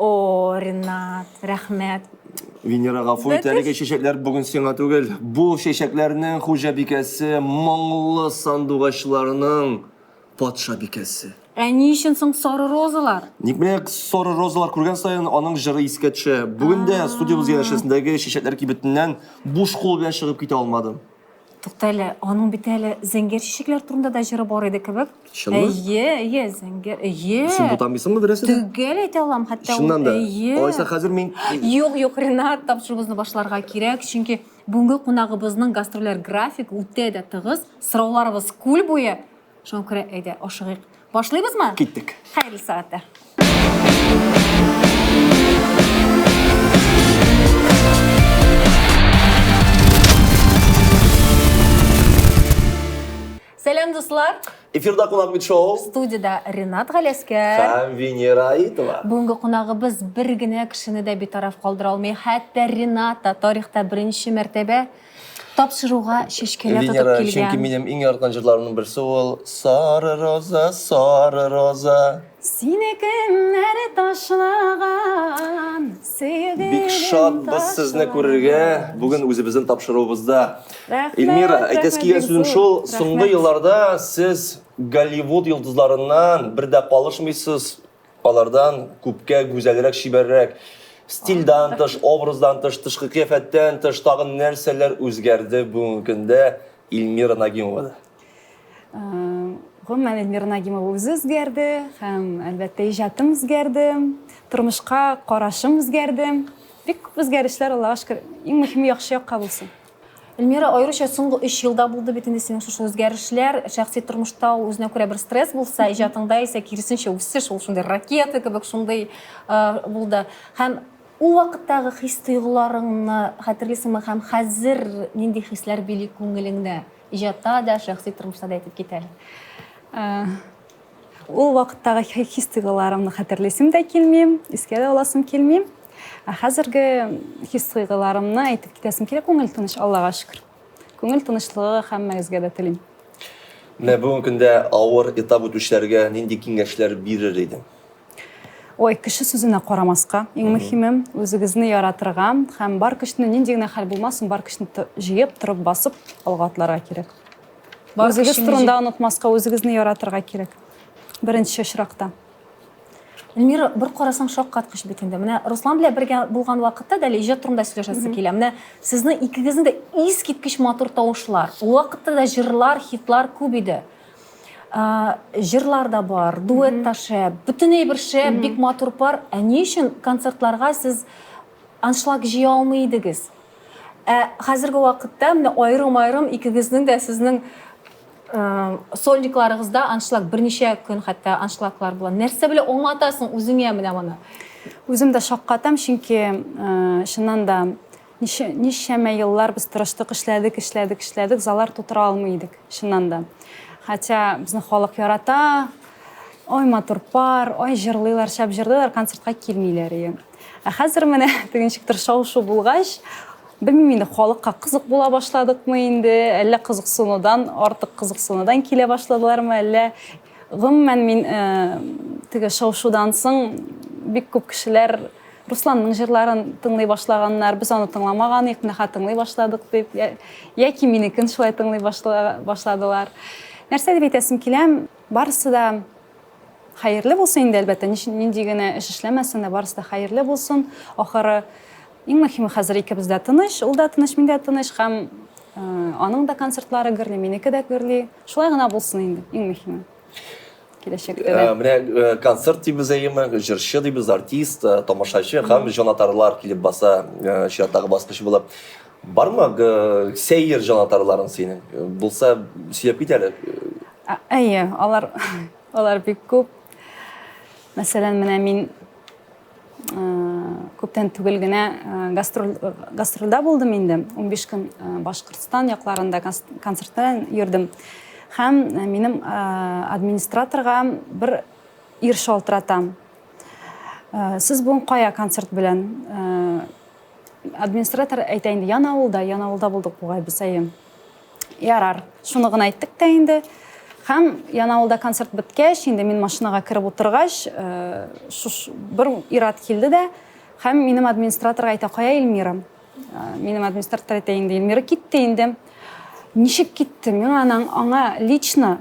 О, Ренат, рәхмәт. Венера, гафу ит, әлеге чәчәкләр бүген сиңа түгел. Бу чәчәкләрнең хуҗабикәсе моңлы сандугачларның патшабикәсе. Ә ни өчен соң сары розалар? Ник менә сары розалар күргән саен аның җыры искә төшә. Бүген дә студиябез янәшәсендәге чәчәкләр кибетеннән буш кул белән чыгып китә алмадым. Тукта әле, аның бит әле зәңгәр чәчәкләр турында да җыры бар иде кебек. Чынмы? Әйе, әйе, зәңгәр, әйе. Син бутамыйсыңмы берәрсе дә? Төгәл әйтә алам, хәтта ул. Чыннан да. Әйе. Алайса хәзер мин Юк, юк, Ренат, тапшыруыбызны башларга кирәк, чөнки бүгенге кунагыбызның гастрольләр графигы үтә дә тыгыз, сорауларыбыз күл буе. Шуңа күрә әйдә, ашыгыйк. Башлыйбызмы? Киттек. Хәерле сәгатьтә. Сәлам, дуслар! Эфирда кунак бит шоу. Студиядә Ренат Галәскәр. Һәм Венера Аитова. Бүгенге кунагыбыз бер генә кешене дә битараф калдыра алмый. Хәтта Ренат та тарихта беренче мәртәбә Тапшыруга чәчкәләр тотып Венера, килгән. чөнки минем иң яраткан җырларымның берсе ул Сары роза, сары роза. Сине кемнәр ташлаган, сөйгелем Бик шатбыз сезне күрергә бүген үзебезнең тапшыруыбызда. Рәхмәт, Эльмира, әйтәсе рәхмәт, килгән бик сүзем зур. шул, соңгы Рәхмәт. елларда сез Голливуд йолдызларыннан бер дә калышмыйсыз, Алардан күпкә гүзәлрәк, чибәррәк. Стильдан тыш, образдан тыш, тышкы кыяфәттән тыш тагын нәрсәләр үзгәрде бүгенге көндә Эльмира Нагимовада? Гомумән, Эльмира Нагимова үзе үзгәрде һәм, әлбәттә, иҗатым үзгәрде, тормышка карашым үзгәрде. Бик күп үзгәрешләр, Аллага шөкер. Иң мөһиме, яхшы якка булсын. Эльмира, аеруча соңгы өч елда булды бит инде синең шушы үзгәрешләр. Шәхси тормышта ул үзенә күрә бер стресс булса, иҗатыңда исә киресенчә үсеш, ул шундый ракета кебек шундый булды. Һәм ул вакыттагы хис-тойгыларыңны хәтерлисеңме һәм хәзер нинди хисләр били күңелеңне? Иҗатта да, шәхси тормышта да әйтеп кит әле. Ул вакыттагы хис-тойгыларымны хәтерлисем дә килми, искә дә аласым килми. Ә хәзерге хис-тойгыларымны әйтеп китәсем килә, күңел тыныч, Аллага шөкер. Күңел тынычлыгы һәммәгезгә дә телим. Менә бүгенге көндә авыр этап үтүчеләргә нинди киңәшләр бирер идең? Ой, кеше сүзенә карамаска, иң мөһиме, үзегезне яратырга һәм бар көчне, нинди генә хәл булмасын, бар көчне җыеп, торып басып, алга атларга кирәк. Бар Үзегез көчеңне турында онытмаска, үзегезне яратырга кирәк. Беренче очракта. Эльмира, бер карасаң шаккаткыч бит инде. Менә Руслан белән бергә булган вакытта да әле иҗат турында сөйләшәсе килә. Менә сезнең икегезнең дә искиткеч матур тавышлар. Ул вакытта да җырлар, хитлар күп иде. Җырлар да бар, дуэт та шәп, бөтен әйбер шәп, бик матур пар. Ә ни өчен концертларга сез аншлаг җыя алмый идегез? Ә хәзерге вакытта менә аерым-аерым икегезнең дә сезнең сольникларыгызда аншлаг берничә көн хәтта аншлаглар була. Нәрсә белән аңлатасың үзеңә менә моны? Үзем дә шаккатам, чөнки чыннан да ничәмә еллар без тырыштык, эшләдек, эшләдек, эшләдек, заллар тутыра алмый идек, чыннан да. Хотя безне халык ярата, ой, матур пар, ой, җырлыйлар, шәп җырлыйлар, концертка килмиләр ие. Ә хәзер менә теге ничектер шау-шу булгач, Белмим инде, халыкка кызык була башладыкмы инде, әллә кызыксынудан, артык кызыксынудан килә башладылармы, әллә гомумән мин э, теге шау-шудан соң бик күп кешеләр Русланның җырларын тыңлый башлаганнар, без аны тыңламаган идек, менә хәзер тыңлый башладык дип, яки минекен шулай тыңлый башладылар. Нәрсә дип әйтәсем килә, барысы да хәерле булсын инде, әлбәттә, нинди генә эш эшләмәсен дә, барысы да хәерле булсын. Ахыры Иң мөһиме хәзер икебез дә тыныч, ул да тыныч, мин дә тыныч һәм аның да концертлары гөрли, минеке дә гөрли. Шулай гына булсын инде, иң мөһиме. Киләчәктә дә. Менә концерт дибез әйеме, җырчы дибез, артист, тамашачы һәм җанатарлар килеп баса чираттагы баскыч булып. Бармы сәер җанатарларың синең? Булса, сөйләп кит әле. Әйе, алар алар бик күп. Мәсәлән, менә мин Күптән түгел генә гастроль, гастрольдә булдым инде. 15 көн Башкортстан якларында концерт белән йөрдем. Һәм минем администраторга бер ир шалтырата. Сез бүген кая концерт белән? Администратор әйтә инде, Янаулда, Янаулда булдык бугай без, әйе. Ярар, шуны гына әйттек тә инде. Һәм Янаулда концерт беткәч, инде мин машинага кереп утыргач, э, шуш бер ир-ат килде дә, һәм минем администраторга әйтә, кая Эльмира? Э, минем администратор әйтә инде, Эльмира китте инде. Ничек китте? Миңа аның аңа лично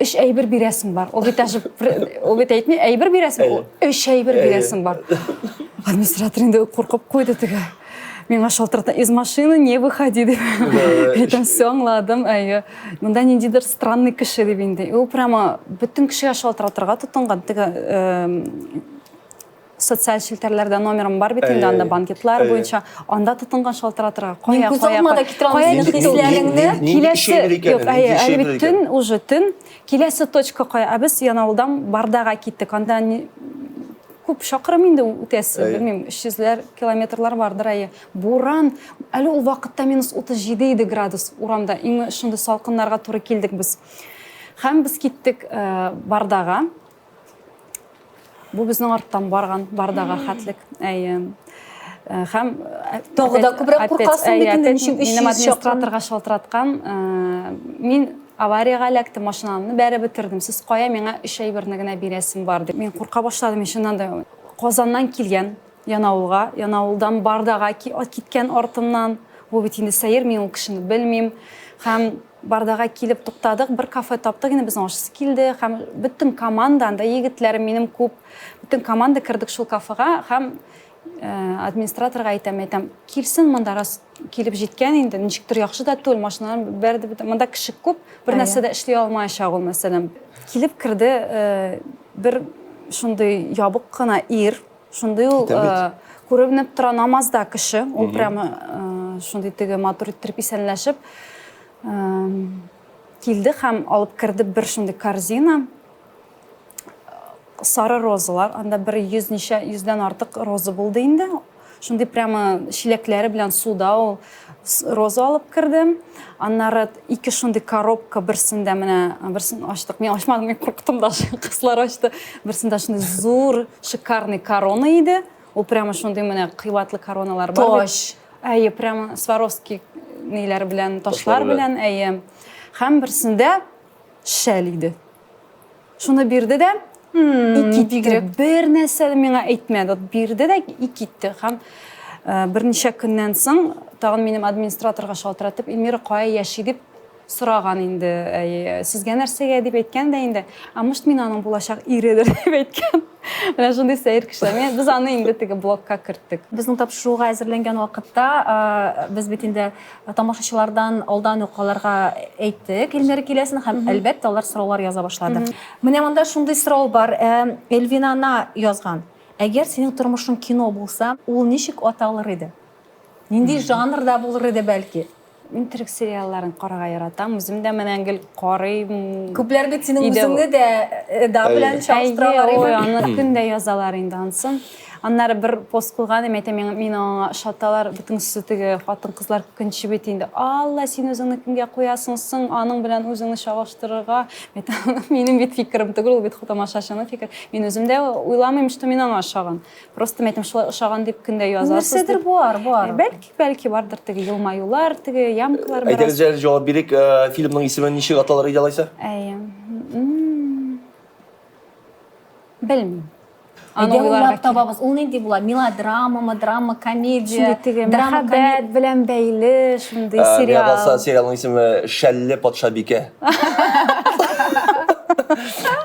өч әйбер бирәсем бар. Ул бит даже ул бит әйтми, әйбер бирәсем, ул өч әйбер бирәсем бар. Администратор инде куркып куйды теге. Миңа шалтырата, из машины не выходи дип. Әйтәм, все аңладым, әйе. Монда ниндидер странный кеше дип инде. Ул прямо бөтен кешегә шалтыратырга тотынган. Теге социаль челтәрләрдә номерым бар бит инде, анда банкетлар буенча. Анда тотынган шалтыратырга. Кая, кая, кая хисләреңне? Киләсе, юк, әйе, әле бит төн, уже төн. Киләсе точка кая? Ә без Янаулдан Бардага киттек. Анда күп чакрым инде үтәсе, белмим, 300ләр километрлар бардыр, әйе. Буран, әле ул вакытта минус 37 иде градус урамда. Иң шундый салкыннарга туры килдек без. Һәм без киттек Бардага. Бу безнең арттан барган Бардага хәтлек. Әйе. Һәм тагы да күбрәк куркасың бит инде, ничек 300 минем администраторга шалтыраткан, мин авариягә эләктем, машинамны бәреп бетердем. Сез кая, миңа өч әйберне генә бирәсем бар дип. Мин курка башладым, мин чыннан да Казаннан килгән Янаулга, Янаулдан Бардага киткән артымнан. Бу бит инде сәер, мин ул кешене белмим. Һәм Бардага килеп туктадык, бер кафе таптык, инде безнең ашысы килде һәм бөтен команда, анда егетләр минем күп, бөтен команда кердек шул кафега һәм администраторга әйтәм, әйтәм, килсен монда, раз килеп җиткән инде, ничектер яхшы да түгел, машиналар бәрде, монда кеше күп, бер нәрсә дә эшли алмаячак ул, мәсәлән. Килеп керде бер шундый ябык кына ир, Шундый ул күренеп тора намазда кеше, ул прямо шундый теге матур иттереп исәнләшеп килде һәм алып керде бер шундый корзина сары розалар, анда бер йөз ничә йөздән артык роза булды инде. Шундый прямо чиләкләре белән суда ул роза алып керде. Аннары ике шундый коробка, берсендә менә берсен ачтык. Мин ачмадым, мин курктым даже. Кызлар ачты. Берсендә шундый зур, шикарный корона иде. Ул прямо шундый менә кыйбатлы короналар бар. Таш. Әйе, прямо Сваровский ниләр белән, ташлар белән, әйе. Һәм берсендә шәл иде. Шуны бирде дә, и китте. Бер нәрсә дә миңа әйтмәде. Бирде дә и китте. Һәм берничә көннән соң тагын минем администраторга шалтыратып, Эльмира кая яши дип сораган инде. Сезгә нәрсәгә дип әйткән дә инде. А может, мин аның булачак иредер дип әйткән. Менә шундый сәер кешеләр. Без аны инде теге блокка керттек. Безнең тапшыруга әзерләнгән вакытта без бит инде Тамашачылардан алдан ук аларга әйттек Эльмира киләсен һәм әлбәттә алар сораулар яза башлады. Менә монда шундый сорау бар. Эльвинана язган. Әгәр синең тормышың кино булса, ул ничек аталыр иде? Нинди жанрда булыр иде бәлки? Мин төрек сериалларын карарга яратам. Үзем дә менә гел карыйм. Күпләр бит синең үзеңне дә Эда белән чагыштыралар. Әйе, ой, аны көн дә язалар инде ансын. Аннары бер пост куйган идем, әйтәм, миңа мин аңа ошаталар, бөтенесе теге хатын-кызлар көнче бит инде. Алла, син үзеңне кемгә куясың соң, аның белән үзеңне чагыштырырга? Әйтәм, минем бит фикерем түгел, ул бит тамашачының фикере. Мин үзем дә уйламыйм, что мин аңа ошаган. Просто мен әйтәм, шулай ошаган дип көндә язасыз. Нәрсәдер бар, бар. Бәлки, бәлки бардыр теге елмаюлар, теге ямкалар бераз. Әйдәгез әле җавап бирик, фильмның исеме ничек аталыр иде алайса? Әйе. Белмим. Аны Әйдә уйлап табабыз. Ул нинди була? Мелодрамамы, драма, комедия? Шундый теге мәхәббәт белән бәйле шундый сериал. Миңа калса, сериалның исеме Шәлле патшабикә.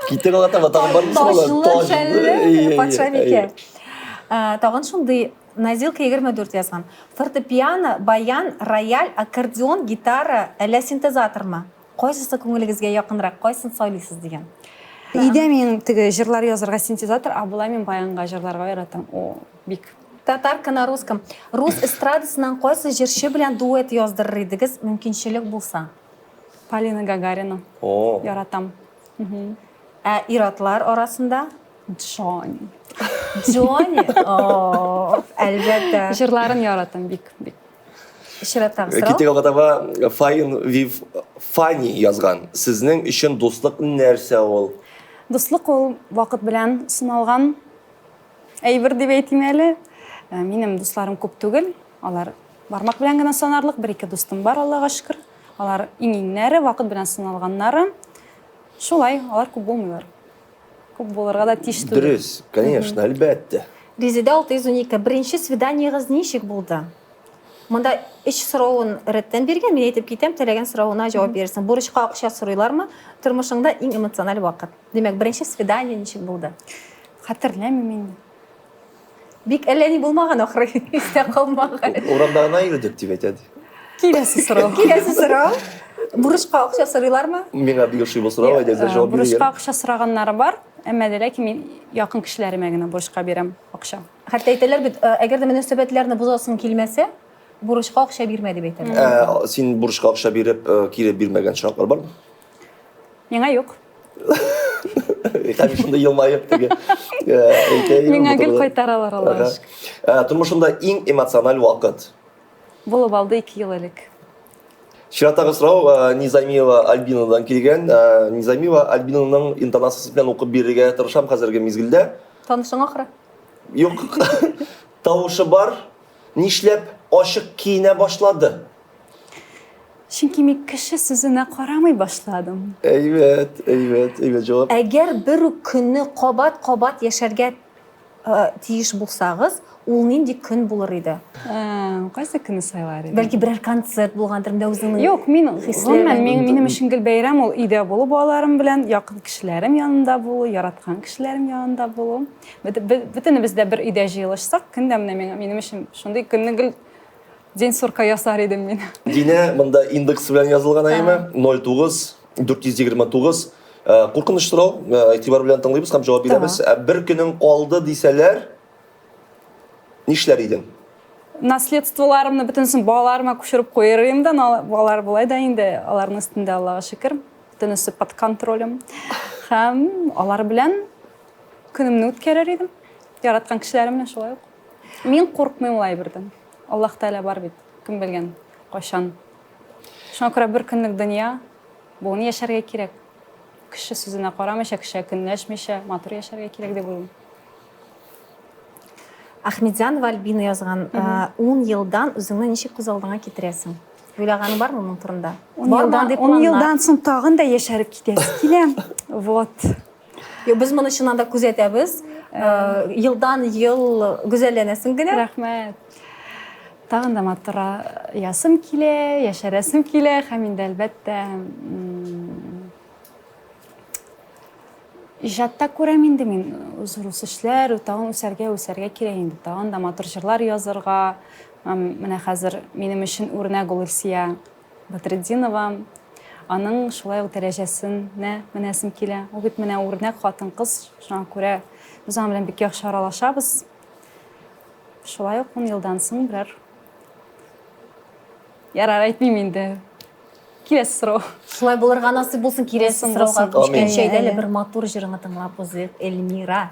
Киттек алга таба, тагын бармы сораулар? Таҗлы Шәлле патшабикә. Тагын шундый Назилка 24 язган. Фортепиано, баян, рояль, аккордеон, гитара, әллә синтезатормы? Кайсысы күңелегезгә якынрак, кайсын сайлыйсыз дигән. Өйдә мин теге җырлар язырга синтезатор, а болай мин баянга җырларга яратам. О, бик. Татарка на русском. Рус эстрадасыннан кайсы җырчы белән дуэт яздырыр идегез, мөмкинчелек булса? Полина Гагарина. О. Яратам. Ә ир-атлар арасында? Джонни. Джонни? О, әлбәттә. Җырларын яратам бик, бик. Чираттагы сорау. Киттек алга таба. Файн Вив Фани язган. Сезнең өчен дуслык нәрсә ул? Дуслык ул вакыт белән сыналган әйбер дип әйтим әле. Э, минем дусларым күп түгел. Алар бармак белән генә санарлык. Бер-ике дустым бар, Аллага шөкер. Алар иң-иңнәре, вакыт белән сыналганнары. Шулай, алар күп булмыйлар. Күп булырга да тиеш түгел. Дөрес, конечно, әлбәттә. Резеда 612. Беренче свиданиегыз ничек булды? Монда өч соравын рәттән биргән, мин әйтеп китәм, теләгән соравына җавап бирерсең. Бурычка акча сорыйлармы? Тормышыңда иң эмоциональ вакыт. Димәк, беренче свидание ничек булды? Хәтерләмим инде. Бик әллә ни булмаган ахры, истә калмаган. Урамда гына йөрдек дип әйтә. Киләсе сорау. Киләсе сорау. Бурычка акча сорыйлармы? Миңа бик ошый бу сорау, әйдәгез җавап бирик. Бурычка акча сораганнары бар, әмма дә ләкин мин якын кешеләремә генә бурычка бирәм акча. Хәтта әйтәләр бит, әгәр дә мөнәсәбәтләрне бозасың килмәсә, бурычка акча бирмә дип әйтәләр. Ә, син бурычка акча биреп, кире бирмәгән очраклар бармы? Миңа юк. Һәм шунда елмаеп теге әйтә. Миңа гел кайтаралар, Аллага шөкер. Тормышымда иң эмоциональ вакыт. Булып алды 2 ел элек. Чираттагы сорау Низамиева Альбинадан килгән. Низамиева Альбинаның интонациясе белән укып бирергә тырышам хәзерге мизгелдә. Танышың ахры. Юк. Тавышы бар. Нишләп ачык киенә башлады? Чөнки мин кеше сүзенә карамый башладым. Әйбәт, әйбәт, әйбәт җавап. Әгәр бер үк көнне кабат-кабат яшәргә тиеш булсагыз, ул нинди көн булыр иде? Кайсы көнне сайлар идем? Бәлки берәр концерт булгандыр, менә үзеңнең Юк, мин гомумән минем өчен гел бәйрәм ул өйдә булу балаларым белән, якын кешеләрем янында булу, яраткан кешеләрем янында булу. Бөтенебез дә бер өйдә җыелышсак, көн дә менә миңа минем өчен шундый көнне гел день сурка ясар идем мин. Динә, монда индекс белән язылган әйеме? 09 429. Куркыныч сорау, игътибар белән тыңлыйбыз һәм җавап бирәбез. Бер көнең калды дисәләр, нишләр идең? Наследстволарымны бөтенесен балаларыма күчереп куер идем дә, балалар болай да инде аларның өстендә, Аллага шөкер, бөтенесе под контролем. Һәм алар белән көнемне үткәрер идем. Яраткан кешеләрем белән шулай ук. Мин куркмыйм ул әйбердән. Аллаһ Тәгалә бар бит, кем белгән, кайчан. Шуңа күрә бер көнлек дөнья, бүген яшәргә кирәк. Кеше сүзенә карамыйча, кешегә көнләшмичә, матур яшәргә кирәк дип уйлыйм. Ахмедзянова Альбина язган, 10 елдан үзеңне ничек күз алдыңа китерәсең? Уйлаганың бармы моның турында? 10 елдан соң тагын да яшәреп китәсе килә. Вот. Юк, без моны чыннан да күзәтәбез. Елдан ел гүзәлләнәсең генә. Рәхмәт. Тагын да матураясым килә, яшәрәсем килә һәм инде әлбәттә иҗатта күрәм инде мин зур үсешләр, тагын үсәргә, үсәргә кирәк инде. Тагын да матур җырлар язырга. Менә хәзер минем өчен үрнәк ул Илсия Бәдретдинова, аның шулай ук дәрәҗәсенә менәсем килә. Ул бит менә үрнәк хатын-кыз, шуңа күрә без аның белән бик яхшы аралашабыз. Шулай ук ун елдан соң берәр Ярар, әйтмим инде. Киләсе сорау. Шулай булырга насыйп булсын. Киләсе сорауга күчкәнче, әйдә әле бер матур җырыңны тыңлап узыйк, Эльмира.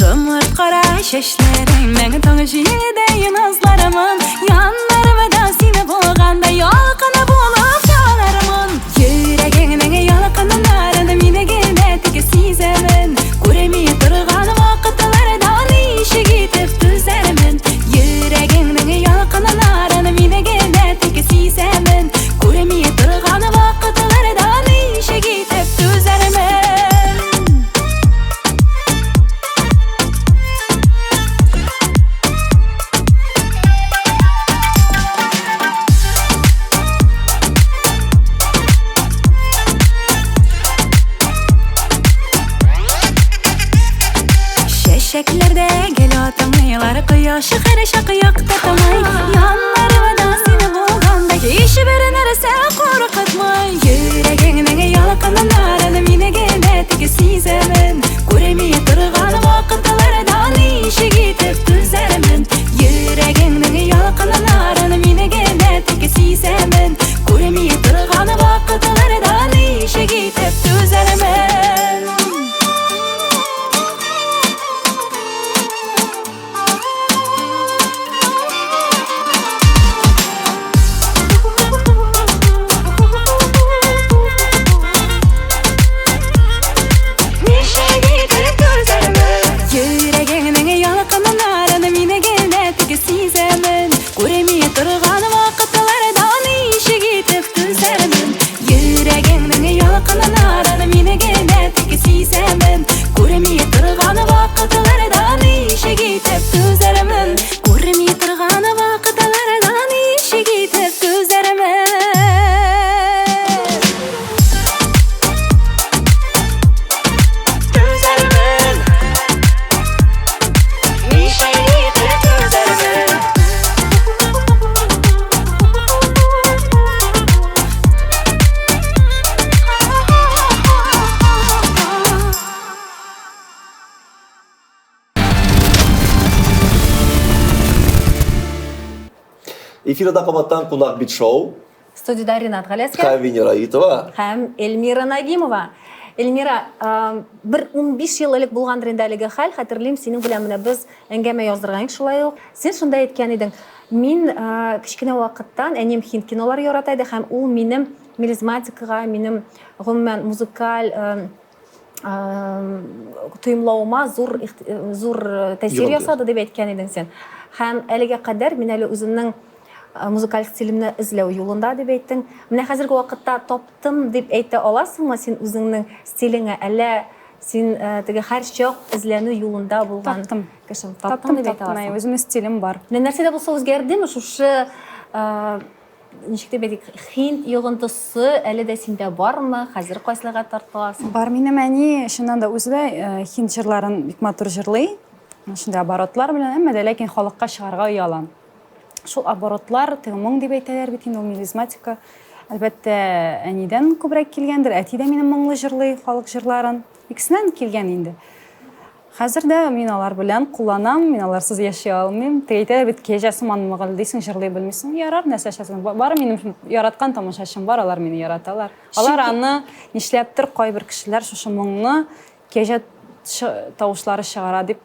Шомырт кара чәчләрең Мәң таң җилдәй назларымын Яннарымда сине булганда Ялкыны булып янармын Йөрәгеңнең ялкыннарын Мин генә тик сизәмен Күрми торган вакытларда Ничек итеп түзәрмен Йөрәгеңнең ялкыннарын Мин генә тик сизәмен Күрми торган вакытларда Ничек итеп түзәрмен Чәчәкләрдә гел атмыйлар, кояш һәрчак яктыртмый. Яннарымда син булганда һичбер нәрсә куркытмый. Йөрәгеңнең ялкыннарын мин генә тик сизәмен. Күрми торган вакытларда ничек итеп түзәрмен. Йөрәгеңнең ялкыннарын мин генә тик сизәмен. Күрми торган вакытларда ничек итеп түзәрмен. Ялкыннарын мин генә тик сизәмен. Күрми торган вакытларда ничек итеп түзәрмен? Күрми торган вакытларда ничек итеп түзәрмен? Түзәрмен. Ничек итеп түзәрмен? Эфирда кабаттан Кунак бит шоу. Студиядә Ринат Галәскер. Һәм Венера Аитова. Һәм Эльмира Нагимова. Эльмира, бер 15 ел элек булгандыр инде әлеге хәл, хәтерлим, синең белән менә без әңгәмә яздырган идек шулай ук. Син шунда әйткән идең, мин кечкенә вакыттан әнием һинд кинолары ярата иде һәм ул минем мелизматикага, минем гомумән музыкаль тоемлавыма зур зур тәэсир ясады дип әйткән идең син. Һәм әлегә кадәр мин әле үземнең музыкаль стилемне эзләү юлында дип әйттең. Менә хәзерге вакытта таптым дип әйтә аласыңмы син үзеңнең стилеңә, әллә син теге һәрчак эзләнү юлында булган таптым. кеше? Таптым дип әйтә аласың. Үземнең стилем бар. Менә нәрсә дә булса үзгәрдеме шушы ничек дип әйтик, хинд йогынтысы әле дә синдә бармы? Хәзер кайсыларга тартыласың? Бар, минем әни чыннан да үзе дә э, хинд җырларын бик матур җырлый. Шундый оборотлар белән, әмма дә ләкин халыкка чыгарга ояла. Шул оборотлар, теге моң дип әйтәләр бит инде ул мелизматика. Әлбәттә, әнидән күбрәк килгәндер. Әти дә минем моңлы җырлый халык җырларын. Икесеннән килгән инде. Хәзер дә мин алар белән кулланам, мин аларсыз яши алмыйм. Теге әйтәләр бит, кәҗә сыман мыгылдыйсың, җырлый белмисең. Ярар, нәрсә эшләсең. Бары минем яраткан тамашачым бар, алар мине яраталар. Алар аны нишләптер кайбер кешеләр шушы моңны кәҗә тавышлары чыгара дип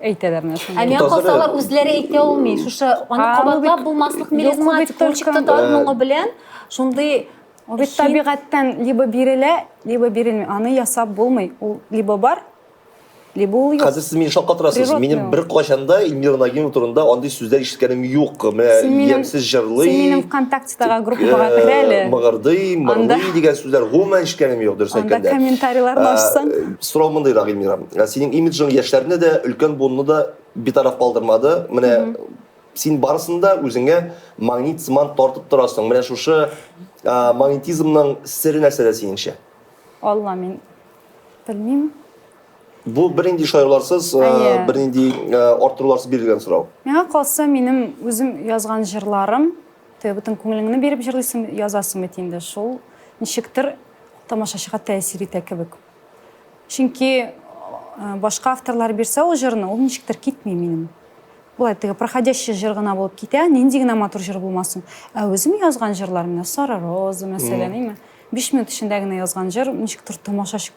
әйтәләр менә шундый. Ә миңа калса, алар үзләре әйтә алмый. Шушы аны кабатлап булмаслык мелизматик, ничек татар моңы белән шундый Ул бит табигатьтән либо бирелә, либо бирелми. Аны ясап булмый. Ул либо бар, Либо ул юк. Хәзер сез мине шаккатырасыз. Минем бер кайчан да Эльмира Нагимова турында андый сүзләр ишеткәнем юк. Менә ямьсез җырлый. Син минем ВКонтактедагы группага кер әле. Мыгырдый, мырлый дигән сүзләр гомумән ишеткәнем юк, дөрес әйткәндә. Анда комментарийларны ачсаң. Сорау мондыйрак, Эльмира. Синең имиджың яшьләрне дә, өлкән буынны да битараф калдырмады. Менә син барысын да үзеңә магнит сыман тартып торасың. Менә шушы магнетизмның сере нәрсәдә синеңчә? Алла, мин белмим. Бу бернинди шаяруларсыз, э, бернинди э, арттыруларсыз бирелгән сорау. Миңа калса, минем үзем язган җырларым, теге бөтен күңелеңне биреп җырлыйсың, язасың бит инде, шул ничектер тамашачыга тәэсир итә кебек. Чөнки э, башка авторлар бирсә ул җырны, ул ничектер китми минем. Болай теге проходящий җыр гына булып китә, нинди генә матур җыр булмасын. Ә үзем язган җырлар, менә Сары роза, мәсәлән, әйме? 5 минут эчендә генә язган җыр, ничектер тамашачы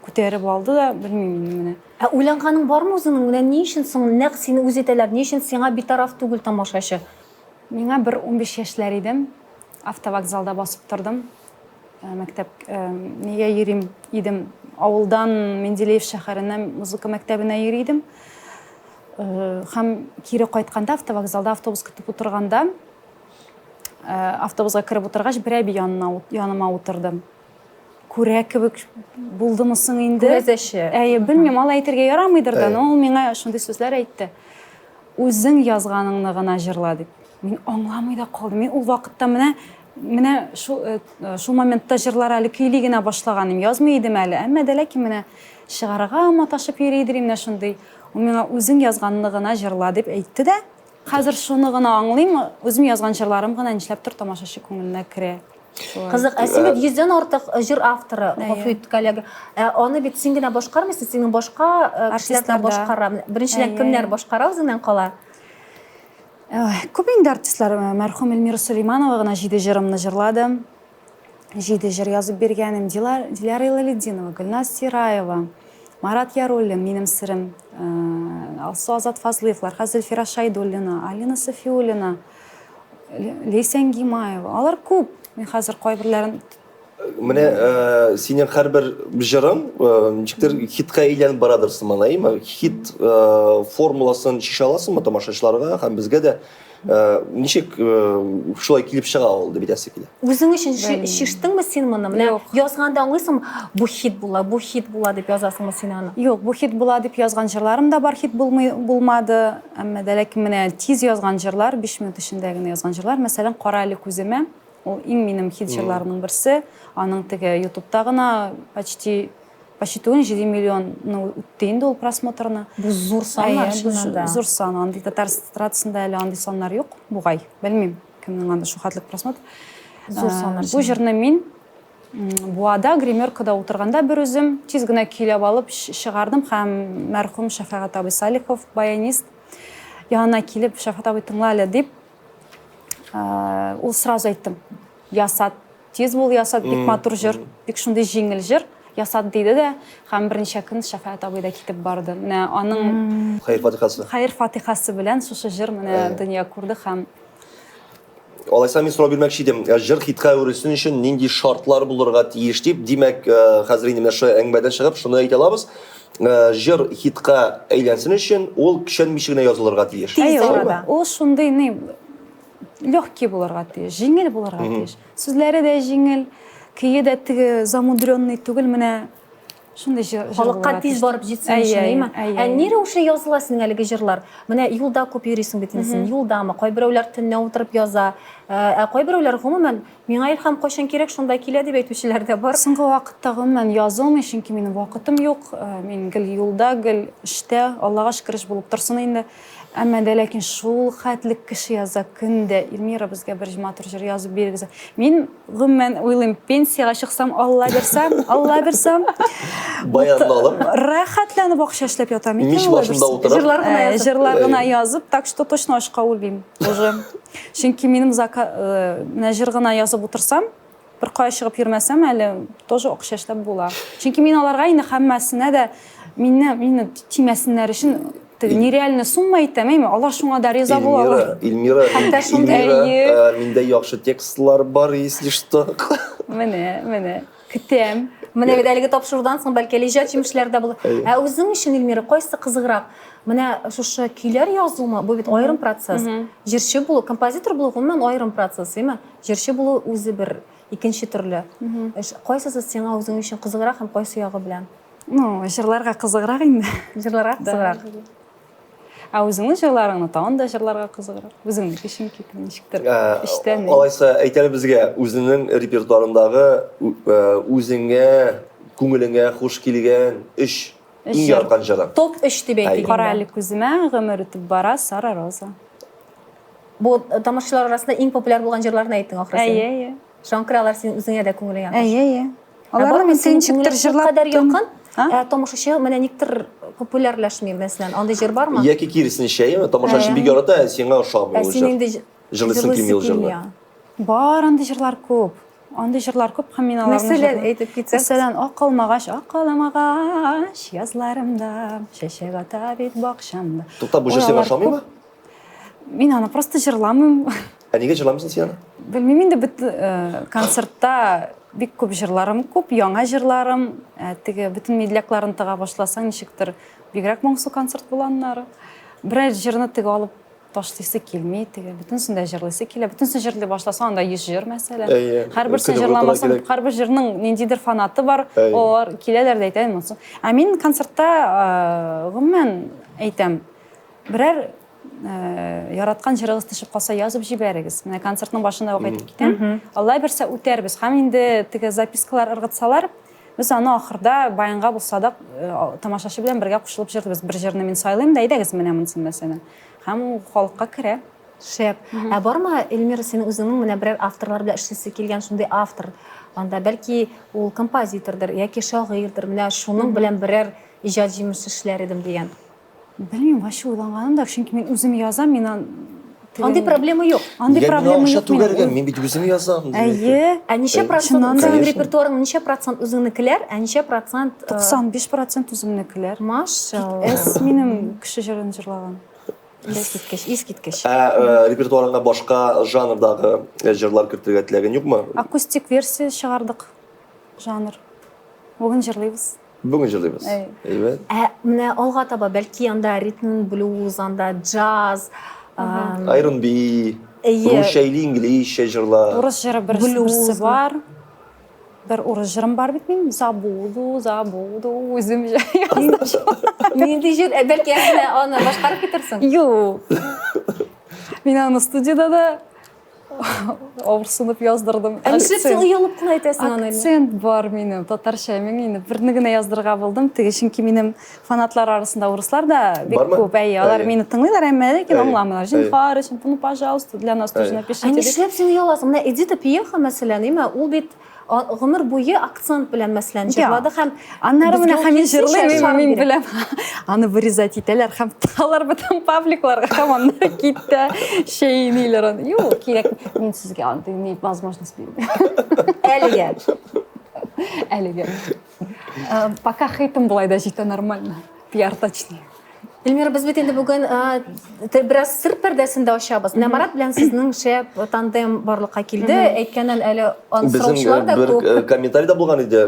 күтәреп алды да, белмим инде менә. Ә уйланганың бармы үзеңнең? Менә ни өчен соң нәкъ сине үз итәләр, ни өчен сиңа битараф түгел тамашачы? Миңа бер 15 яшьләр идем. Автовокзалда басып тордым. Э, мәктәп э, нигә йөрим идем. Авылдан Менделеев шәһәренә музыка мәктәбенә йөри идем. Э, һәм кире кайтканда автовокзалда автобус көтеп утырганда, автобусга кереп утыргач, бер әби янына яныма утырды. Күрә кебек булдымы соң инде? Күрәзәче. Әйе, белмим, алай әйтергә ярамыйдыр да, но ул миңа шундый сүзләр әйтте. Үзең язганыңны гына җырла дип. Мин аңламый да калдым. Мин ул вакытта менә менә шул э, шул моментта җырлар әле көйли генә башлаган идем, язмый идем әле. Әмма дә ләкин менә чыгарырга маташып йөри идем менә шундый. Ул миңа үзең язганны гына җырла дип әйтте дә, хәзер шуны гына аңлыйм, үзем язган җырларым гына нишләптер тамашачы күңеленә керә. Кызык, ә син бит йөздән артык җыр авторы, гафу ит, коллега. Ә аны бит син генә башкармыйсың, синең башка кешеләр дә башкара. Беренчедән, кемнәр башкара үзеңнән кала? Күп инде артистлар. Мәрхүм Эльмира Сөләйманова гына җиде җырымны җырлады. Җиде җыр язып биргәнем. Диляра Илалетдинова, Гөлназ Сираева, Марат Яруллин, Минем серем, Алсу Азат Фазлыевлар, хәзер Зөлфирә Шайдуллина, Алина Сафиуллина, Ләйсән Гимаева. Алар күп. Мин хәзер кайберләрен Менә э, синең һәрбер җырың э, ничектер хитка әйләнеп барадыр сыман, әйеме? Хит э, формуласын чишә аласыңмы тамашачыларга һәм безгә дә? Ничек шулай килеп чыга ул дип әйтәсе килә. Үзең өчен чиштеңме син моны? Менә язганда аңлыйсыңмы, бу хит була, бу хит була дип язасыңмы син аны? Юк, бу хит була дип язган җырларым да бар, хит булмый булмады. Әмма дә ләкин менә тиз язган җырлар, 5 минут эчендә генә язган җырлар, мәсәлән, Кара әле күземә, ул иң минем хит җырларымның берсе. Аның теге Ютубта гына почти Почти түгел, 7 миллионны үтте инде ул просмотрны. Бу зур саннар чыннан да. Зур сан. Андый татар эстрадасында әле андый саннар юк, бугай. Белмим, кемнең анда шул хәтлек просмотр. Зур саннар. Бу җырны мин Буада гримеркада утырганда бер үзем тиз генә көйләп алып чыгардым һәм мәрхүм Шәфәгать абый Салихов, баянист, янына килеп, Шәфәгать абый тыңла әле дип, ул сразу әйттем, ясат. Тиз бул, ясат, бик матур җыр, бик шундый җиңел җыр, ясат диде дә, һәм берничә көн Шәфәгать абый да китеп барды. Менә аның Хәер фатихасы. Хәер фатихасы белән шушы җыр менә дөнья күрде һәм Алайса мин сорау бирмәкче идем. Җыр хитка әверелсен өчен нинди шартлар булырга тиеш дип, димәк, хәзер инде менә шул әңгәмәдән чыгып шуны әйтә алабыз. Җыр хитка әйләнсен өчен ул көчәнмичә генә язылырга тиеш. Тиз арада. Ул шундый ни легкий булырга тиеш, җиңел булырга тиеш. Сүзләре дә җиңел, көе дә теге замудренный түгел, менә шундый җыр Халыкка тиз барып җитсен өчен, әйеме? Ә ни рәвешле языла синең әлеге җырлар? Менә юлда күп йөрисең бит инде син, юлдамы? Кайберәүләр төнлә утырып яза, ә кайберәүләр гомумән, миңа илһам кайчан кирәк, шунда килә дип әйтүчеләр дә бар. Соңгы вакытта гомумән язылмый, чөнки минем вакытым юк, мин гел юлда, гел эштә, Аллага шөкер, эш булып торсын инде. Әмма дә ләкин шул хәтлек кеше яза көн дә, Эльмира, безгә бер матур җыр язып бирегез. Мин гомумән уйлыйм, пенсиягә чыксам, Алла бирсә, Алла бирсә, Баянны алып. Рәхәтләнеп акча эшләп ятам икән. Мич башында утырып. Җырлар гына язып. Җырлар гына язып, так что точно ашка үлмим уже. Чөнки минем менә җыр гына язып утырсам, Бер кая чыгып йөрмәсәм әле, тоже акча эшләп була. Чөнки мин аларга инде һәммәсенә дә мине мине тимәсеннәр өчен теге нереальный сумма әйтәм, әйме, алар шуңа да риза булалар. Эльмира, Хәтта шундый. Эльмира, миндә яхшы текстлар бар, если что. Менә, менә. Көтәм. Менә бит әлеге тапшырудан соң бәлки әле иҗат җимешләре дә булыр. Ә үзең өчен, Эльмира, кайсы кызыграк? Менә шушы көйләр язумы? Бу бит аерым процесс. Җырчы булу, композитор булу гомумән аерым процесс, әйме? Җырчы булу үзе бер икенче төрле эш. Кайсысы сиңа үзең өчен кызыграк һәм кайсы ягы белән? Ну, җырларга кызыграк инде. Җырларга кызыграк. Ә үзеңнең җырларыңны тагын да җырларга кызыграк. Үзеңнеке чөнки ничектер эчтән. Алайса әйт әле безгә үзеңнең репертуарыңдагы үзеңә, күңелеңә хуш килгән өч иң яраткан җырың. Топ 3 дип әйтик инде. Кара әле күземә, гомер үтеп бара, Сара Роза. Бу тамашачылар арасында иң популяр булган җырларны әйттең ахрысы. Әйе, әйе. Шуңа күрә алар синең үзеңә дә күңелеңә хуш. Әйе, әйе. Аларны мин син ничектер җырлап кадәр якын, ә тамашачы менә никтер популярләшми, мәсәлән, андый җыр бармы? Яки киресенчә, әйеме? Тамашачы бик ярата, ә сиңа ошамый ул җыр. Ә син инде җырлыйсың килми ул җырны. Бар андый җырлар күп. Андый җырлар күп һәм мин аларны Мәсәлән, әйтеп китсәң. Мәсәлән, ак алмагач, ак алмагач, язларымда чәчәк ата бит бакчамда. Тукта, бу җыр сиңа ошамыймы? Мин аны просто җырламыйм. Ә нигә җырламыйсың син аны? Белмим инде, бит э, концертта бик күп җырларым күп, яңа җырларым. Ә, теге бөтен медлякларын тыга башласаң, ничектер бигрәк моңсу концерт була аннары. Берәр җырны теге алып ташлыйсы килми, теге бөтенесен дә җырлыйсы килә. Бөтенесен җырлый башласаң, анда 100 җыр мәсәлән. Әйе. Һәрберсен Көне буе җырламасаң, утырырга кирәк. һәрбер җырның ниндидер фанаты бар, Әйе. алар киләләр дә әйтә, монысы. Ә мин концертта, э, гомумән әйтәм, Берәр э, яраткан җырыгыз төшеп калса, язып җибәрегез. Менә концертның башында ук әйтеп китәм. Алла бирсә үтәрбез. Һәм инде теге запискалар ыргытсалар, без аны ахырда баянга булса да э, тамашачы белән бергә кушылып җырлыйбыз. Бер җырны мин сайлыйм да, әйдәгез менә монысын мәсәлән. Һәм ул халыкка керә. Шәп. Ә бармы, Эльмира, синең үзеңнең менә берәр авторлар белән эшлисе килгән шундый автор? Анда бәлки ул композитордыр яки шагыйрьдер. Менә шуның белән берәр иҗат җимеше эшләр идем дигән. Белмим, вообще уйланганым да, чөнки мин үзем язам, мин ан... Андый проблема юк. Андый Нигә миңа проблема акча юк. минем. түгәргә? Мин бит үзем язам. дип әйтә. Әйе. Ә ничә Э, процент чыннан да. синең Конечно. репертуарың ничә процент үзеңнекеләр, ә ничә процент 95% үземнекеләр. Машалла. Эс минем кеше җырын җырлаган. Искиткеч, искиткеч. Ә э, репертуарыңа башка жанрдагы э, җырлар кертергә теләгең юкмы? Акустик версия чыгардык. Жанр. Бүген җырлыйбыз. Бүген җырлыйбыз. Әй. Әйбәт. Ә менә алга таба бәлки анда ритм блюз, анда джаз, R&B, русча или инглизчә җырлар. Урыс җыры берсе бар. Бер урыс җырым бар бит минем. Забуду, забуду, үзем яздым. Нинди җыр? Ә, бәлки әнә аны башкарып китерсең? Юк. Мин аны студиядә дә авырсынып яздырдым. Ә нишләп син оялып кына әйтәсең аны? Акцент бар минем, татарча. Мин инде берне генә яздырырга булдым. Теге чөнки минем фанатлар арасында урыслар да бик күп. Әйе, алар мине тыңлыйлар, әмма ләкин аңламыйлар. Зинһар өчен, ну, пожалуйста, для нас тоже напишите. Ә нишләп син ояласың? Менә Эдита Пьеха, мәсәлән, әйме, ул бит гомер буе акцент белән, мәсәлән, җырлады һәм аннары менә һәм мин җырлыйм, мин беләм. Аны вырезать итәләр һәм алар бөтен пабликларга һәм аннары китә чәйниләр аны. Юк, кирәк. Мин сезгә андый не возможность бирмим. Әлегә. Әлегә. Пока хейтым болай да җитә нормально. Пиар точнее. Эльмира, без бит инде бүген бераз сыр пәрдәсен дә ачабыз. Менә Марат белән сезнең шәп тандем барлыкка килде. Әйткәннән әле аны сораучылар да күп. Бер комментарий да булган иде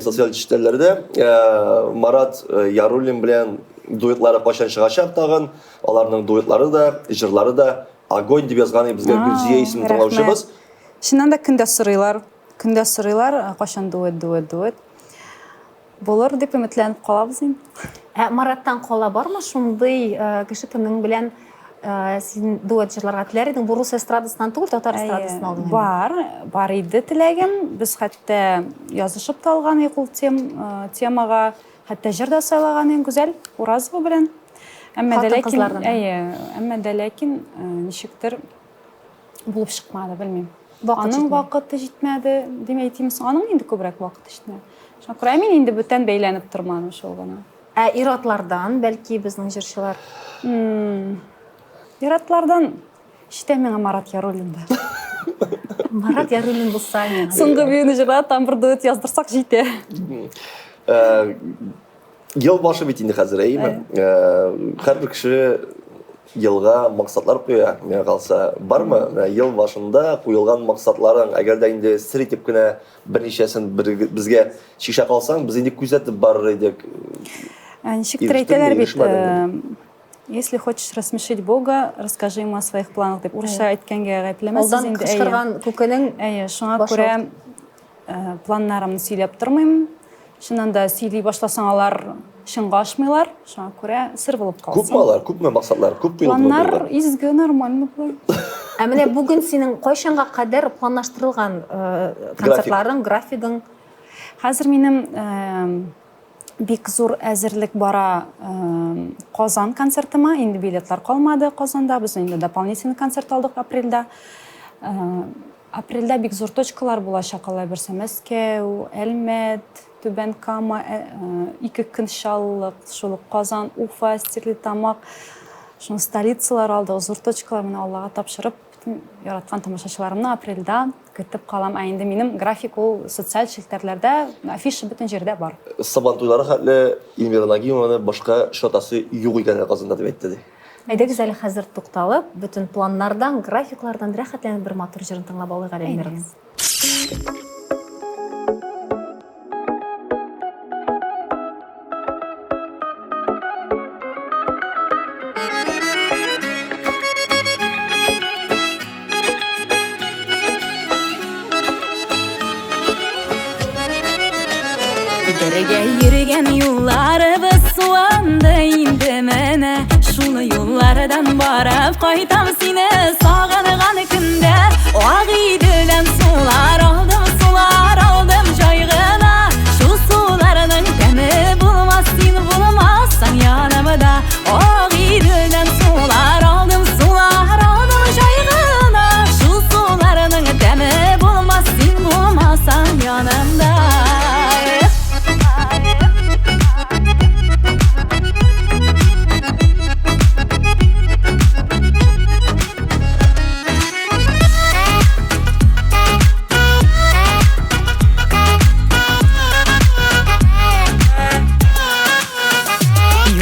социаль челтәрләрдә. Марат Яруллин белән дуэтлары кайчан чыгачак тагын? Аларның дуэтлары да, җырлары да огонь дип язган иде безгә Гөлзия исемле тыңлаучыбыз. Чыннан да көндә сорыйлар. Көндә сорыйлар, кайчан дуэт, дуэт, дуэт. Булыр дип өметләнеп калабыз инде. Ә Мараттан кала бармы шундый кеше, кемнең белән син дуэт җырларга теләр идең? Бу рус эстрадасыннан түгел, татар эстрадасыннан алдың. Бар, бар иде теләгем. Без хәтта язышып та алган идек ул темага. Хәтта җыр да сайлаган идек Гүзәл Уразова белән. Әмма дә ләкин, әйе, әмма дә ләкин ничектер булып чыкмады, белмим. Вакыт Аның вакыты җитмәде, дим әйтим соң, аның инде күбрәк вакыты җитмәде. Шуңа күрә мин инде бүтән бәйләнеп тормадым шул гына. Ә ир-атлардан, бәлки, безнең җырчылар? Ир-атлардан җитә миңа Марат Яруллин да. Марат Яруллин булса миңа. Соңгы биюне җырлап, там бер дуэт яздырсак җитә. Ел башы бит инде хәзер, әйеме? Һәрбер кеше елга максатлар куя, миңа калса. Бармы менә ел башында куелган максатларың? Әгәр дә инде сер итеп кенә берничәсен безгә чишә калсаң, без инде күзәтеп барыр идек. Ничектер әйтәләр бит, если хочешь рассмешить Бога, расскажи ему о своих планах дип. Урысча әйткәнгә гаепләмәссез инде. Алдан кычкырган күкенең Әйе, шуңа күрә планнарымны сөйләп тормыйм. Чыннан да сөйли башласаң, алар чынга ашмыйлар. Шуңа күрә сер булып калсын. Күпме алар? Күпме максатлар? Күп куелдымы? Планнар изге, нормально болай. Ә менә бүген синең кайчанга кадәр планлаштырылган концертларың, графигың? Хәзер минем бик зур әзерлек бара Казан концертыма. Инде билетлар калмады Казанда. Без инде дополнительный концерт алдык апрельдә. Апрельдә бик зур точкалар булачак, алай берсе Мәскәү, Әлмәт, Түбән Кама, ике көн Чаллы, шул ук Казан, Уфа, Стерлитамак. Шуны столицалар алдык, зур точкалар менә Аллага тапшырып, бөтен яраткан тамашачыларымны апрельдә көтеп калам. Ә инде минем график ул социаль челтәрләрдә, афиша бөтен җирдә бар. Сабантуйлары хәтле Эльмира Нагимованы башка очратасы юк икән әле Казанда, дип әйтте, ди. Әйдәгез әле хәзер тукталып, бөтен планнардан, графиклардан рәхәтләнеп бер матур җырын тыңлап алыйк әле Эльмираның. Бергә йөргән юлларыбыз суанды инде менә. Шул юллардан барып кайтам сине сагынган көндә. Агыйделдән сулар алдым, сулар алдым җай гына. Шул суларның тәме булмас, син булмасаң янымда. Агыйделдән сулар алдым, сулар алдым җай гына. Шул суларның тәме булмас, син булмасаң янымда.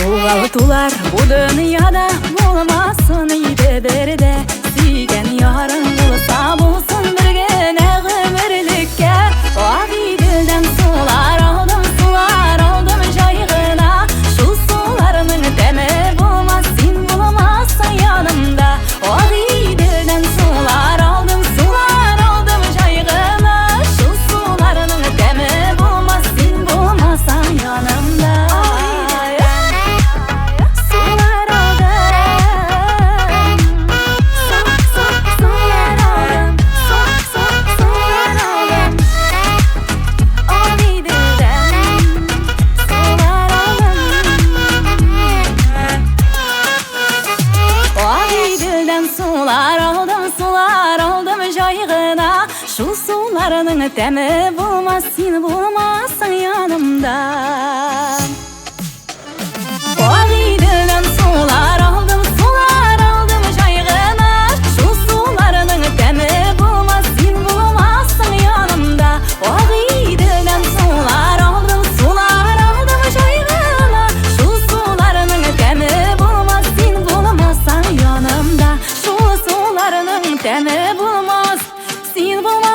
Югалтулар бу дөньяда булмасын иде бер дә. Сөйгән ярың булса булсын бер генә гомерлеккә. Агыйделдән сулар алдым, сулар алдым җай гына. Шул суларның тәме булмас, син булмасаң янымда. суларының тәме булмас, син булмасаң янымда. Агыйделдән сулар алдым, сулар алдым җай гына. Шул суларның тәме булмас, син булмасаң янымда. Агыйделдән сулар алдым, сулар алдым җай гына. Шул суларның тәме булмас, син булмасаң янымда. Шул суларның тәме булмас, син булмасаң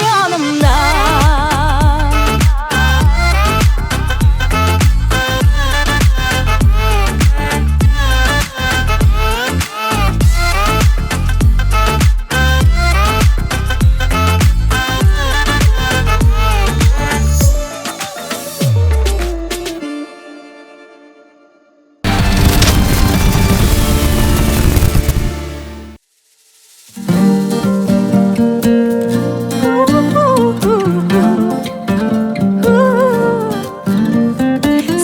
янымда.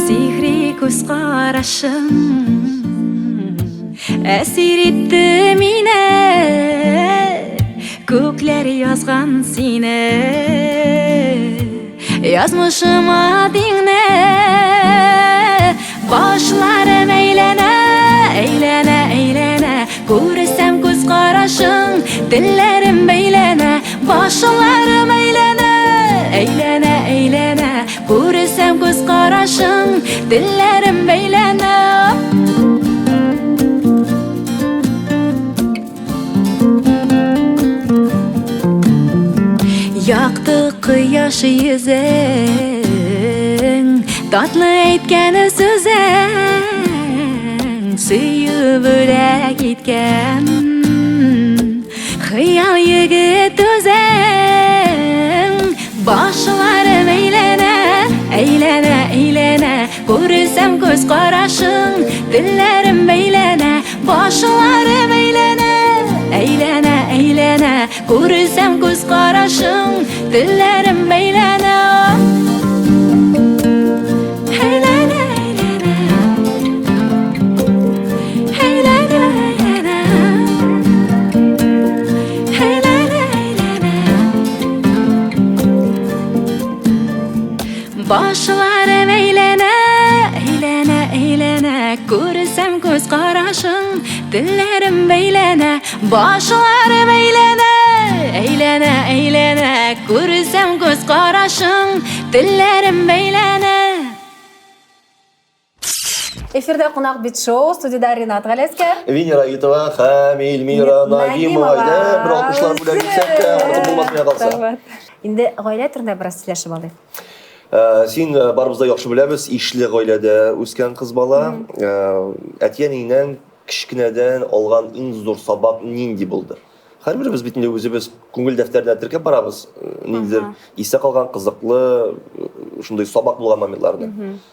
Сихри күз карашың Әсир итте мине Күкләр язган сине Язмышыма тиңне Башларым әйләнә, әйләнә, әйләнә Күрсәм күз карашың, телләрем бәйләнә Башларым әйләнә, әйләнә, әйләнә Күрсәм күз карашың, телләрем бәйләнә Якты кояш йөзең, татлы әйткән сүзең, сөю бүләк иткән. Хыял егет үзең, башларым әйләнә, әйләнә, әйләнә, күрсәм күз карашың, телләрем бәйләнә, башларым әйләнә, әйләнә, әйләнә, күрсәм күз карашың, телләрем бәйләнә. Әйләнә, әйләнә. Әйләнә, әйләнә. Әйләнә, әйләнә. Башларым әйләнә, әйләнә, әйләнә. Күрсәм күз карашың, телләрем бәйләнә. Башларым әйләнә, әйләнә, әйләнә. Күрсәм күз карашың, телләрем бәйләнә. Эфирда кунак бит шоу, студиядә Ринат Галәскәр. Венера Итова һәм Эльмира Нагимова. Әйдә, бер алкышлар бүләк итсәк тә, артык булмас миңа калса. Инде гаилә турында бераз сөйләшеп алыйк. Син барыбыз да яхшы беләбез, ишле гаиләдә үскән кыз бала. Әти-әниеңнән кечкенәдән алган иң зур сабак нинди булды? Һәрберебез бит инде үзебез күңел дәфтәренә теркәп барабыз, ниндидер истә калган кызыклы, шундый сабак булган моментларны.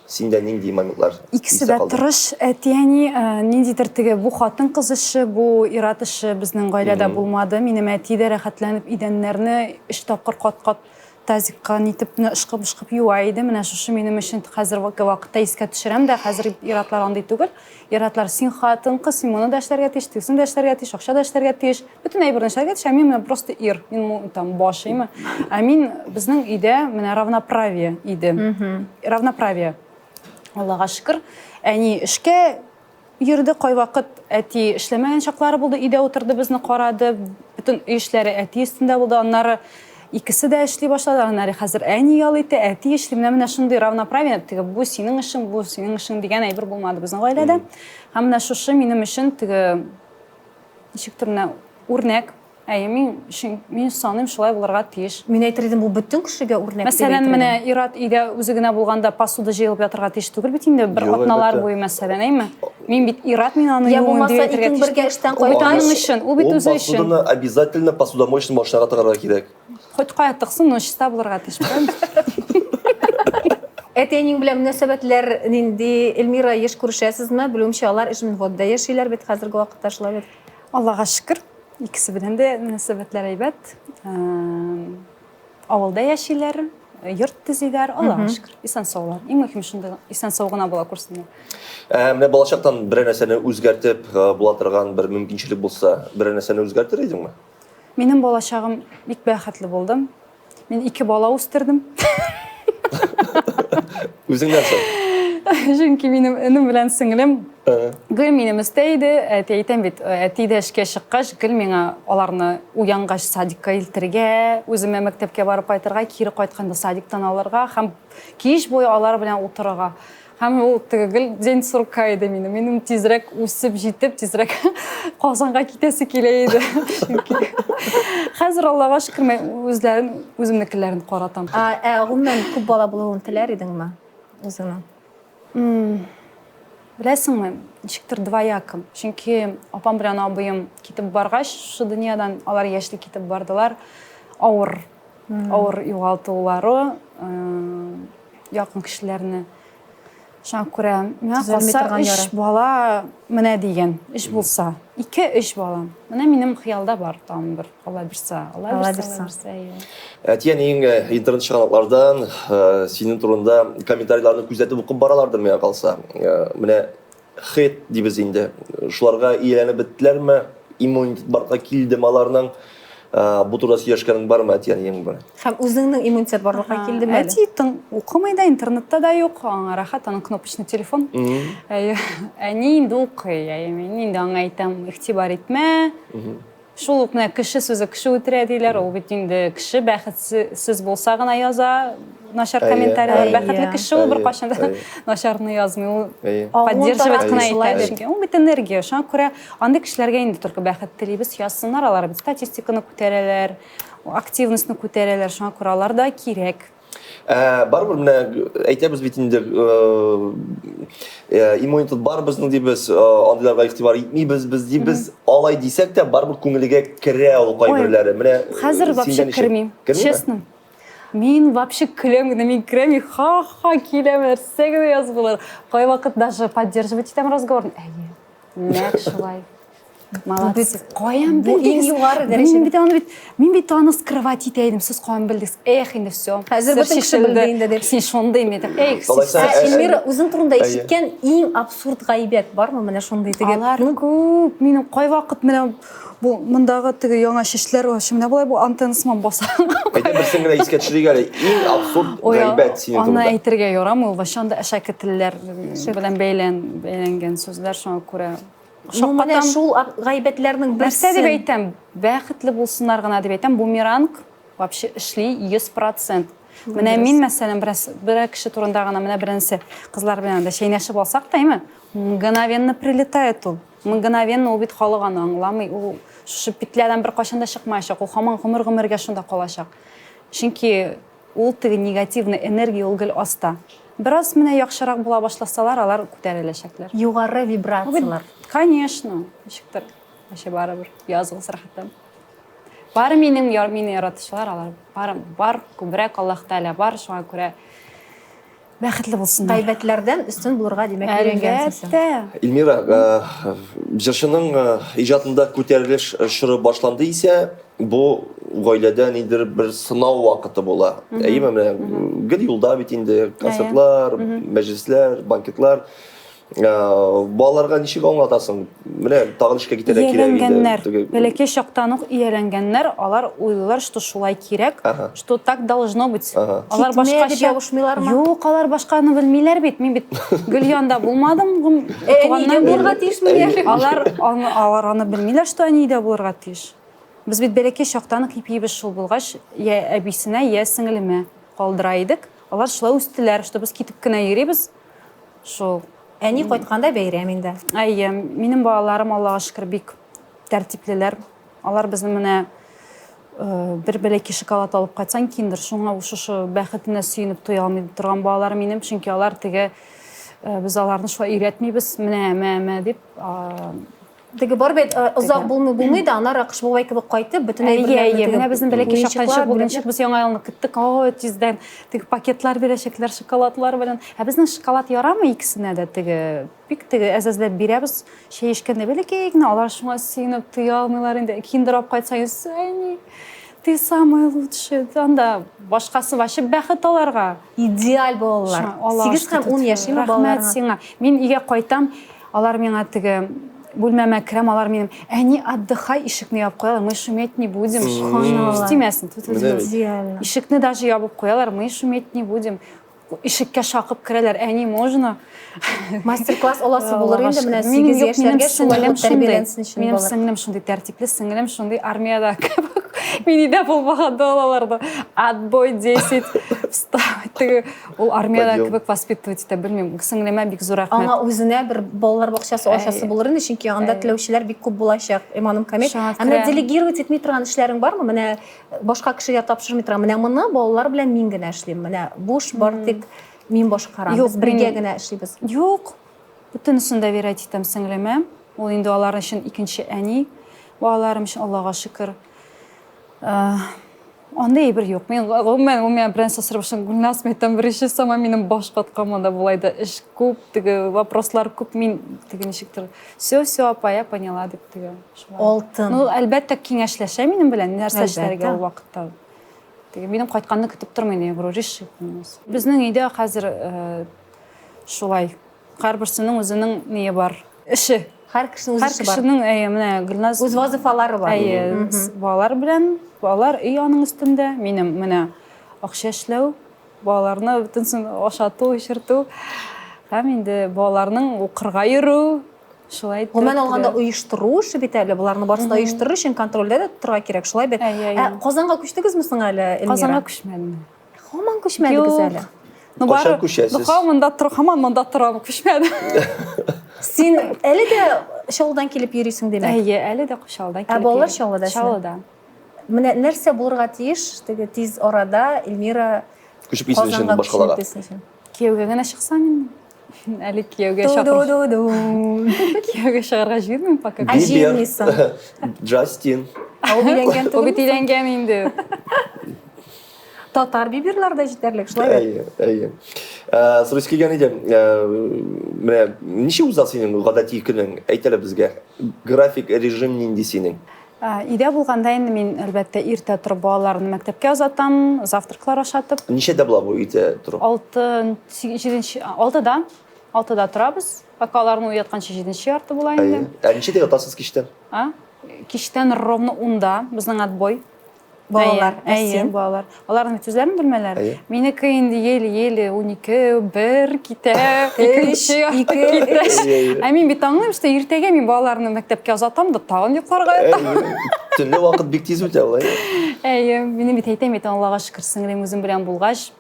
Синдә нинди моментлар Икесе дә тырыш әти-әни, ниндидер теге бу хатын-кыз эше, бу ир-ат эше безнең гаиләдә булмады. Минем әти дә рәхәтләнеп идәннәрне өч тапкыр кат-кат тазикка нитеп менә ышкып-ышкып юа иде. Менә шушы минем өчен хәзерге вакытта искә төшерәм дә, хәзер ир-атлар андый түгел. Ир-атлар, син хатын-кыз, син моны да эшләргә тиеш, тегесен дә эшләргә тиеш, акча да эшләргә тиеш, бөтен әйберне эшләргә тиеш, ә мин менә просто ир, мин там баш, әйме. Ә мин, безнең өйдә менә равноправие иде. Равноправие. Аллага шөкер, әни эшкә йөрде, кайвакыт әти эшләмәгән чаклары булды, өйдә утырды, безне карады, бөтен өй эшләре әти өстендә булды. Аннары икесе дә эшли башлады, аннары хәзер әни ял итә, әти эшли. Менә менә шундый равноправие, теге бу синең эшең, бу синең эшең дигән әйбер булмады безнең гаиләдә. Һәм менә шушы минем өчен теге ничектер менә үрнәк. Әйе, мин өчен, мин саныйм, шулай булырга тиеш. Мин әйтер идем, бу бөтен кешегә үрнәк дип Мәсәлән, әйтер менә идем. ир-ат өйдә үзе генә булганда посуда җыелып ятырга тиеш түгел бит инде, бер Юк, атналар әлбәттә. буе, мәсәлән, әйме? Мин бит ир-ат, мин аны Я юуым булмаса, дип әйтергә икең тиеш бергә түгел. эштән Ул бит кайткач- аның өчен, ул бит Ул үзе өчен. посуданы обязательно посудомоечный машинага тыгарга кирәк. Хоть кая тыксын, но чиста булырга тиеш, правильно? Әти-әниең белән мөнәсәбәтләр нинди? Эльмира, еш күрешәсезме? Белүемчә, алар Ижминводда яшиләр бит хәзерге вакытта, шулай бит? Аллага шөкер, икесе белән дә мөнәсәбәтләр әйбәт. Авылда яшиләр. йорт төзиләр, Аллага шөкер, исән-саулар. Иң мөһиме шундый, исән-сау гына була күрсеннәр. Ә менә балачактан берәр нәрсәне үзгәртеп була торган бер мөмкинчелек булса, берәр нәрсәне үзгәртер идеңме? Минем балачагым бик бәхетле булды. Мин ике бала үстердем. Үзеңнән соң? Чөнки минем энем белән сеңлем гел минем өстә иде. Әти әйтәм бит, әти дә эшкә чыккач, гел миңа аларны уянгач садикка илтергә, үземә мәктәпкә барып кайтырга, кире кайтканда садиктан алырга һәм кич буе алар белән утырырга. Һәм ул теге гел день сурка иде минем. Минем тизрәк үсеп җитеп, тизрәк Казанга китәсе килә иде. Чөнки хәзер Аллага шөкер, мин үзләрен, үземнекеләрен каратам. Ә, ә гомумән күп бала булуын теләр идеңме үзеңнең? Беләсеңме, ничектер двояко. Чөнки апам белән абыем китеп баргач, шушы дөньядан алар яшьли китеп бардылар. Авыр, авыр югалтулары, якын кешеләрне. Шуңа күрә миңа калса өч бала менә дигән, өч булса, ике, өч бала. Менә минем хыялда бар тагын бер, Алла бирсә, Алла бирсә, Алла бирсә. Әти-әниең э, интернет чыганаклардан э, синең турында комментарийларны күзәтеп укып баралардыр миңа калса. Э, менә Хейт дибез инде. Шуларга ияләнеп беттеләрме? Иммунитет барлыкка килдеме аларның? Бу турыда сөйләшкәнең бармы әти-әниең белән? Һәм үзеңнең иммунитет барлыкка килдеме әле? Әти тың укымый да, интернетта да юк, аңа рәхәт, аның кнопочный телефон. Әйе. Әни инде укый. Әйе, мин инде аңа әйтәм, игътибар итмә. Шул ук менә кеше сүзе кеше үтерә диләр, ул бит инде кеше бәхетсез булса гына яза начар комментарийлар. Бәхетле кеше ул беркайчан да начарны язмый, ул поддерживать кына итә. Чөнки ул бит энергия. Шуңа күрә андый кешеләргә инде только бәхет телибез, язсыннар, алар бит статистиканы күтәрәләр, активностьны күтәрәләр, шуңа күрә алар да кирәк. Ә, барыбер менә әйтәбез бит инде, э, иммунитет бар безнең дибез, андыйларга игътибар итмибез без дибез. Алай дисәк тә, барыбер күңелгә керә ул кайберләре. Менә хәзер вообще кермим, честно. Мин вообще көләм генә, мин керәм и ха-ха киләм, нәрсә генә язмыйлар. Кайвакыт даже поддерживать итәм разговорны. Әйе, нәкъ шулай. Молодцы. Каян белдегез? Иң югары дәрәҗәдә. Мин бит аны бит, мин бит аны скрывать итә идем. Сез каян белдегез? Эх, инде все. Хәзер бөтен кеше белде инде дип. Син шундый мин әйтәм. Эх, Ә Эльмира, үзең турында ишеткән иң абсурд гайбәт бармы? Менә шундый теге. Алар күп. Минем кайвакыт менә бу мондагы теге яңа чәчләр вообще менә болай бу антенна сыман баса. Әйдә берсен генә искә төшерик әле. Иң абсурд гайбәт синең турында. Аны әйтергә ярамый, ул вообще анда әшәке телләр белән бәйләнгән сүзләр, шуңа күрә Ну, менә шул гайбәтләрнең берсен. Нәрсә дип әйтәм? Бәхетле булсыннар гына дип әйтәм. Бумеранг вообще эшли 100%. Менә мин, мәсәлән, бераз бер кеше турында гына менә беренче кызлар белән дә чәйнәшеп алсак та, әйме? Мгновенно прилетает ул. Мгновенно ул бит халык аны аңламый. Ул шушы петлядан беркайчан да чыкмаячак. Ул һаман гомер-гомергә шунда калачак. Чөнки Ул теге негативный энергия ул гел аста. Бераз менә яхшырак була башласалар, алар күтәреләчәкләр. Югары вибрацияләр. Конечно, ничектер. Вообще барыбер языгыз рәхәттән. Бары минем яр, мине яратучылар, алар бар, бар, күбрәк Аллаһ Тәгалә бар, шуңа күрә бәхетле булсыннар. Гайбәтләрдән өстен булырга, димәк, өйрәнгәнсең син. Әлбәттә. Эльмира, җырчының иҗатында күтәрелеш чоры башланды исә, бу гаиләдә ниндидер бер сынау вакыты була. Әйеме, менә гел юлда бит инде, концертлар, мәҗлесләр, банкетлар. Балаларга ничек аңлатасың? Менә тагын эшкә китәргә кирәк инде. Ияләнгәннәр. Бәләкәй чактан ук ияләнгәннәр, алар уйлыйлар, что шулай кирәк, что так должно быть. Алар башкача дип ябышмыйлармы? Юк, алар башканы белмиләр бит. Мин бит гел янда булмадым. Әни булырга тиешме әле? Алар алар аны белмиләр, что әни өйдә булырга тиеш. Без бит бәләкәй чактан ук ипиебез шул булгач, я әбисенә, я сеңлемә калдыра идек. Алар шулай үстеләр, что без китеп кенә йөрибез. Шул. Әни кайтканда бәйрәм инде. Әйе, минем балаларым, Аллага шөкер, бик тәртиплеләр. Алар безне менә э, бер бәләкәй шоколад алып кайтсаң, киндер, шуңа шушы бәхетенә сөенеп туя алмый торган балалар минем, чөнки алар теге э, без аларны шулай өйрәтмибез, менә, мә, мә дип. Теге бар бит, э, озак булмый булмый да, аннары Акыш бабай кебек кайтып, бөтен әйберләрне. Әйе, менә безнең бәләкәй чакта ничек булды, ничек без Яңа елны көттек, о, тиздән теге пакетлар бирәчәкләр шоколадлар белән. Ә безнең шоколад ярамый икесенә дә теге, бик теге әз-әзләп бирәбез. Чәй эчкәндә бәләкәй генә, алар шуңа сөенеп туя алмыйлар инде. Киндер алып кайтсаң, әни. Ты самая лучшая. Анда башкасы вообще бәхет аларга. Идеаль балалар. 8 һәм 10 яшьле балалар. Рәхмәт сиңа. Мин өйгә кайтам, алар миңа теге бүлмәмә керәм, алар минем, әни, отдыхай, ишекне ябып куялар, мы шуметь не будем. Тимәсен. Идеально. Ишекне даже ябып куялар, мы шуметь не будем. Ишеккә шакып керәләр, әни, можно? Мастер-класс аласы булыр инде менә 8 яшьләргә шулай ук тәрбияләнсен өчен. Минем сеңлем шундый тәртипле, сеңлем шундый армиядә кебек. Мин өйдә булмаганда алаларда отбой 10 вставать. Теге ул армиядә кебек воспитывать итә белмим. Сеңлемә бик зур рәхмәт. Аңа үзенә бер балалар бакчасы ачасы булыр инде, чөнки анда теләүчеләр бик күп булачак, иманым камил. Ә менә делегировать итми торган эшләрең бармы? Менә башка кешегә тапшырмый торам. Менә моны балалар белән мин генә эшлим. Менә буш бар тик мин башкарам. Юк, Без бергә генә эшлибез. Юк. Бөтенесен доверять итәм сеңлемә. Ул инде алар өчен икенче әни. Балаларым өчен Аллага шөкер. Э, андый әйбер юк. Мин гомумән, ул миңа бернәрсә сорап башлады. Гөлназ, мин әйтәм, беренче сама минем баш каткан монда болай да эш күп, теге вопрослар күп, мин теге ничектер. Все, все, апа, я поняла дип теге. Алтын. Ну, әлбәттә, киңәшләшә минем белән, нәрсә эшләргә ул вакытта. Теге минем кайтканны көтеп тормый, я говорю, реши. Безнең өйдә хәзер э, шулай. Һәрберсенең үзенең ние бар. Эше. Һәр кешенең үз эше бар. Һәр кешенең, әйе, менә Гөлназ үз вазыйфалары бар. Әйе, балалар белән, балалар өй аның өстендә, минем менә акча эшләү, балаларны бөтенсен ашату, эчертү һәм инде балаларның укырга йөрү, Шулай итеп. Гомумән алганда оештыру эше бит әле, боларны барысын да оештырыр өчен контрольдә дә тотырга кирәк, шулай бит? Ә Казанга күчтегезме соң әле, Эльмира? Казанга күчмәдем. Һаман күчмәдегез әле? Ну, Кайчан күчәсез? Ну, һаман монда тор, һаман монда торам, күчмәдем. Син әле дә Чаллыдан килеп йөрисең, димәк? Әйе, әле дә Чаллыдан килеп. Ә балалар Чаллыда? Чаллыда. Менә нәрсә булырга тиеш теге тиз арада Эльмира күчеп китсен өчен башкалага? Кияүгә генә чыксам инде. Әле кияүгә чакыр. Кияүгә чыгарга җыенмыйм пока. Ә җыенмыйсың. Джастин. Ә ул өйләнгән түгелме? Ул бит өйләнгән инде. Татар биберлар да җитәрлек, шулай бит? Әйе, әйе. Э, сорыйсы килгән иде, э, менә ничек уза синең гадәти көнең? Әйт әле безгә. График, режим нинди синең? Өйдә булганда инде мин, әлбәттә, иртә торып балаларны мәктәпкә озатам, завтраклар ашатып. Ничәдә була бу иртә тору? Алты, җиденче, алтыда. Алтыда торабыз. Пока аларны уятканчы җиденче ярты була инде. Ә ничәдә ятасыз кичтән? А? Кичтән ровно унда безнең отбой. Балалар, ә син? Балалар. Аларның бит үзләренең бүлмәләре. Минеке инде еле-еле 12, 1 китә, икенче ярты китә. Ә мин бит аңлыйм, что иртәгә мин балаларны мәктәпкә озатам да тагын йокларга ятам. Төнле вакыт бик тиз үтә алай. Әйе, минем бит әйтәм бит, Аллага шөкер, сеңлем үзем белән булгач,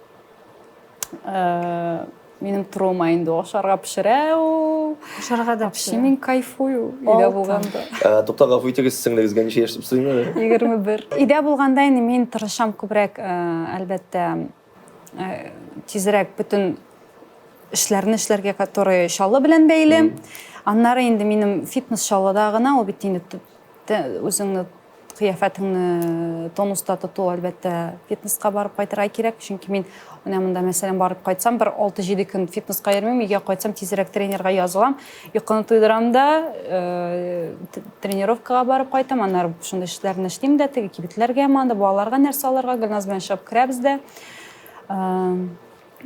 э, минем торуыма инде ашарга пешерә ул. Ашарга да пешерә. Вообще мин кайфую өйдә булганда. Э, тукта, гафу итегез, сеңлегезгә ничә яшь дип сорыйм әле? 21. Өйдә булганда инде мин тырышам күбрәк, э, әлбәттә, э, тизрәк бөтен эшләрне эшләргә, которые Чаллы белән бәйле. Аннары инде минем фитнес Чаллыда гына, ул бит инде үзеңне кыяфәтеңне тонуста тоту, әлбәттә, фитнеска барып кайтырга кирәк. Чөнки мин менә монда, мәсәлән, барып кайтсам, бер 6-7 көн фитнеска йөрмим, өйгә кайтсам, тизрәк тренерга язылам, йокыны туйдырам да, э, тренировкага барып кайтам, аннары шундый эшләрне эшлим дә, теге кибетләргә, анда балаларга нәрсә алырга, Гөлназ белән чыгып керәбез дә. Э,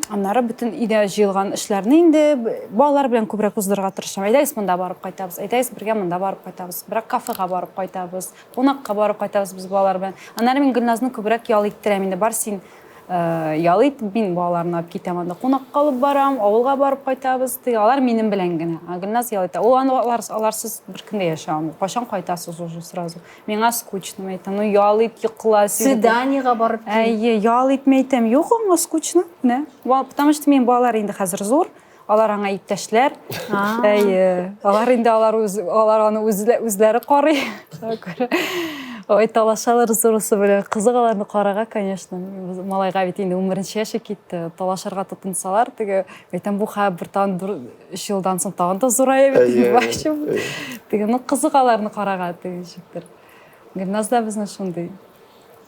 Аннары бөтен өйдә җыелган эшләрне инде балалар белән күбрәк уздырырга тырышам. Әйдәгез монда барып кайтабыз, әйдәгез бергә монда барып кайтабыз, берәр кафега барып кайтабыз, кунакка барып кайтабыз без балалар белән. Аннары мин Гөлназны күбрәк ял иттерәм инде. Бар син э, ял ит, мин балаларны алып китәм анда кунакка алып барам, авылга барып кайтабыз. Теге алар минем белән генә. Ә Гөлназ ял итә. Ул аны алар, аларсыз бер көн дә яши алмый. Кайчан кайтасыз уже сразу? Миңа скучно, мин әйтәм, ну ял ит, йокла. Свиданиега барып кил. Әйе, ял ит, мин әйтәм, юк, аңа скучно. Менә. Потому что минем балалар инде хәзер зур, алар аңа иптәшләр. Әйе, алар инде алар үз, алар аны үзләре карый. Ой, талашалар зурысы белән. Кызык аларны карарга, конечно. Малайга бит инде 11 яше китте. Талашырга тотынсалар, теге, әйтәм, бу хәбәр бер тагын өч елдан соң тагын да зурая бит инде вообще. Теге, ну, кызык аларны карарга, теге ничектер. Гөлназ да безнең шундый.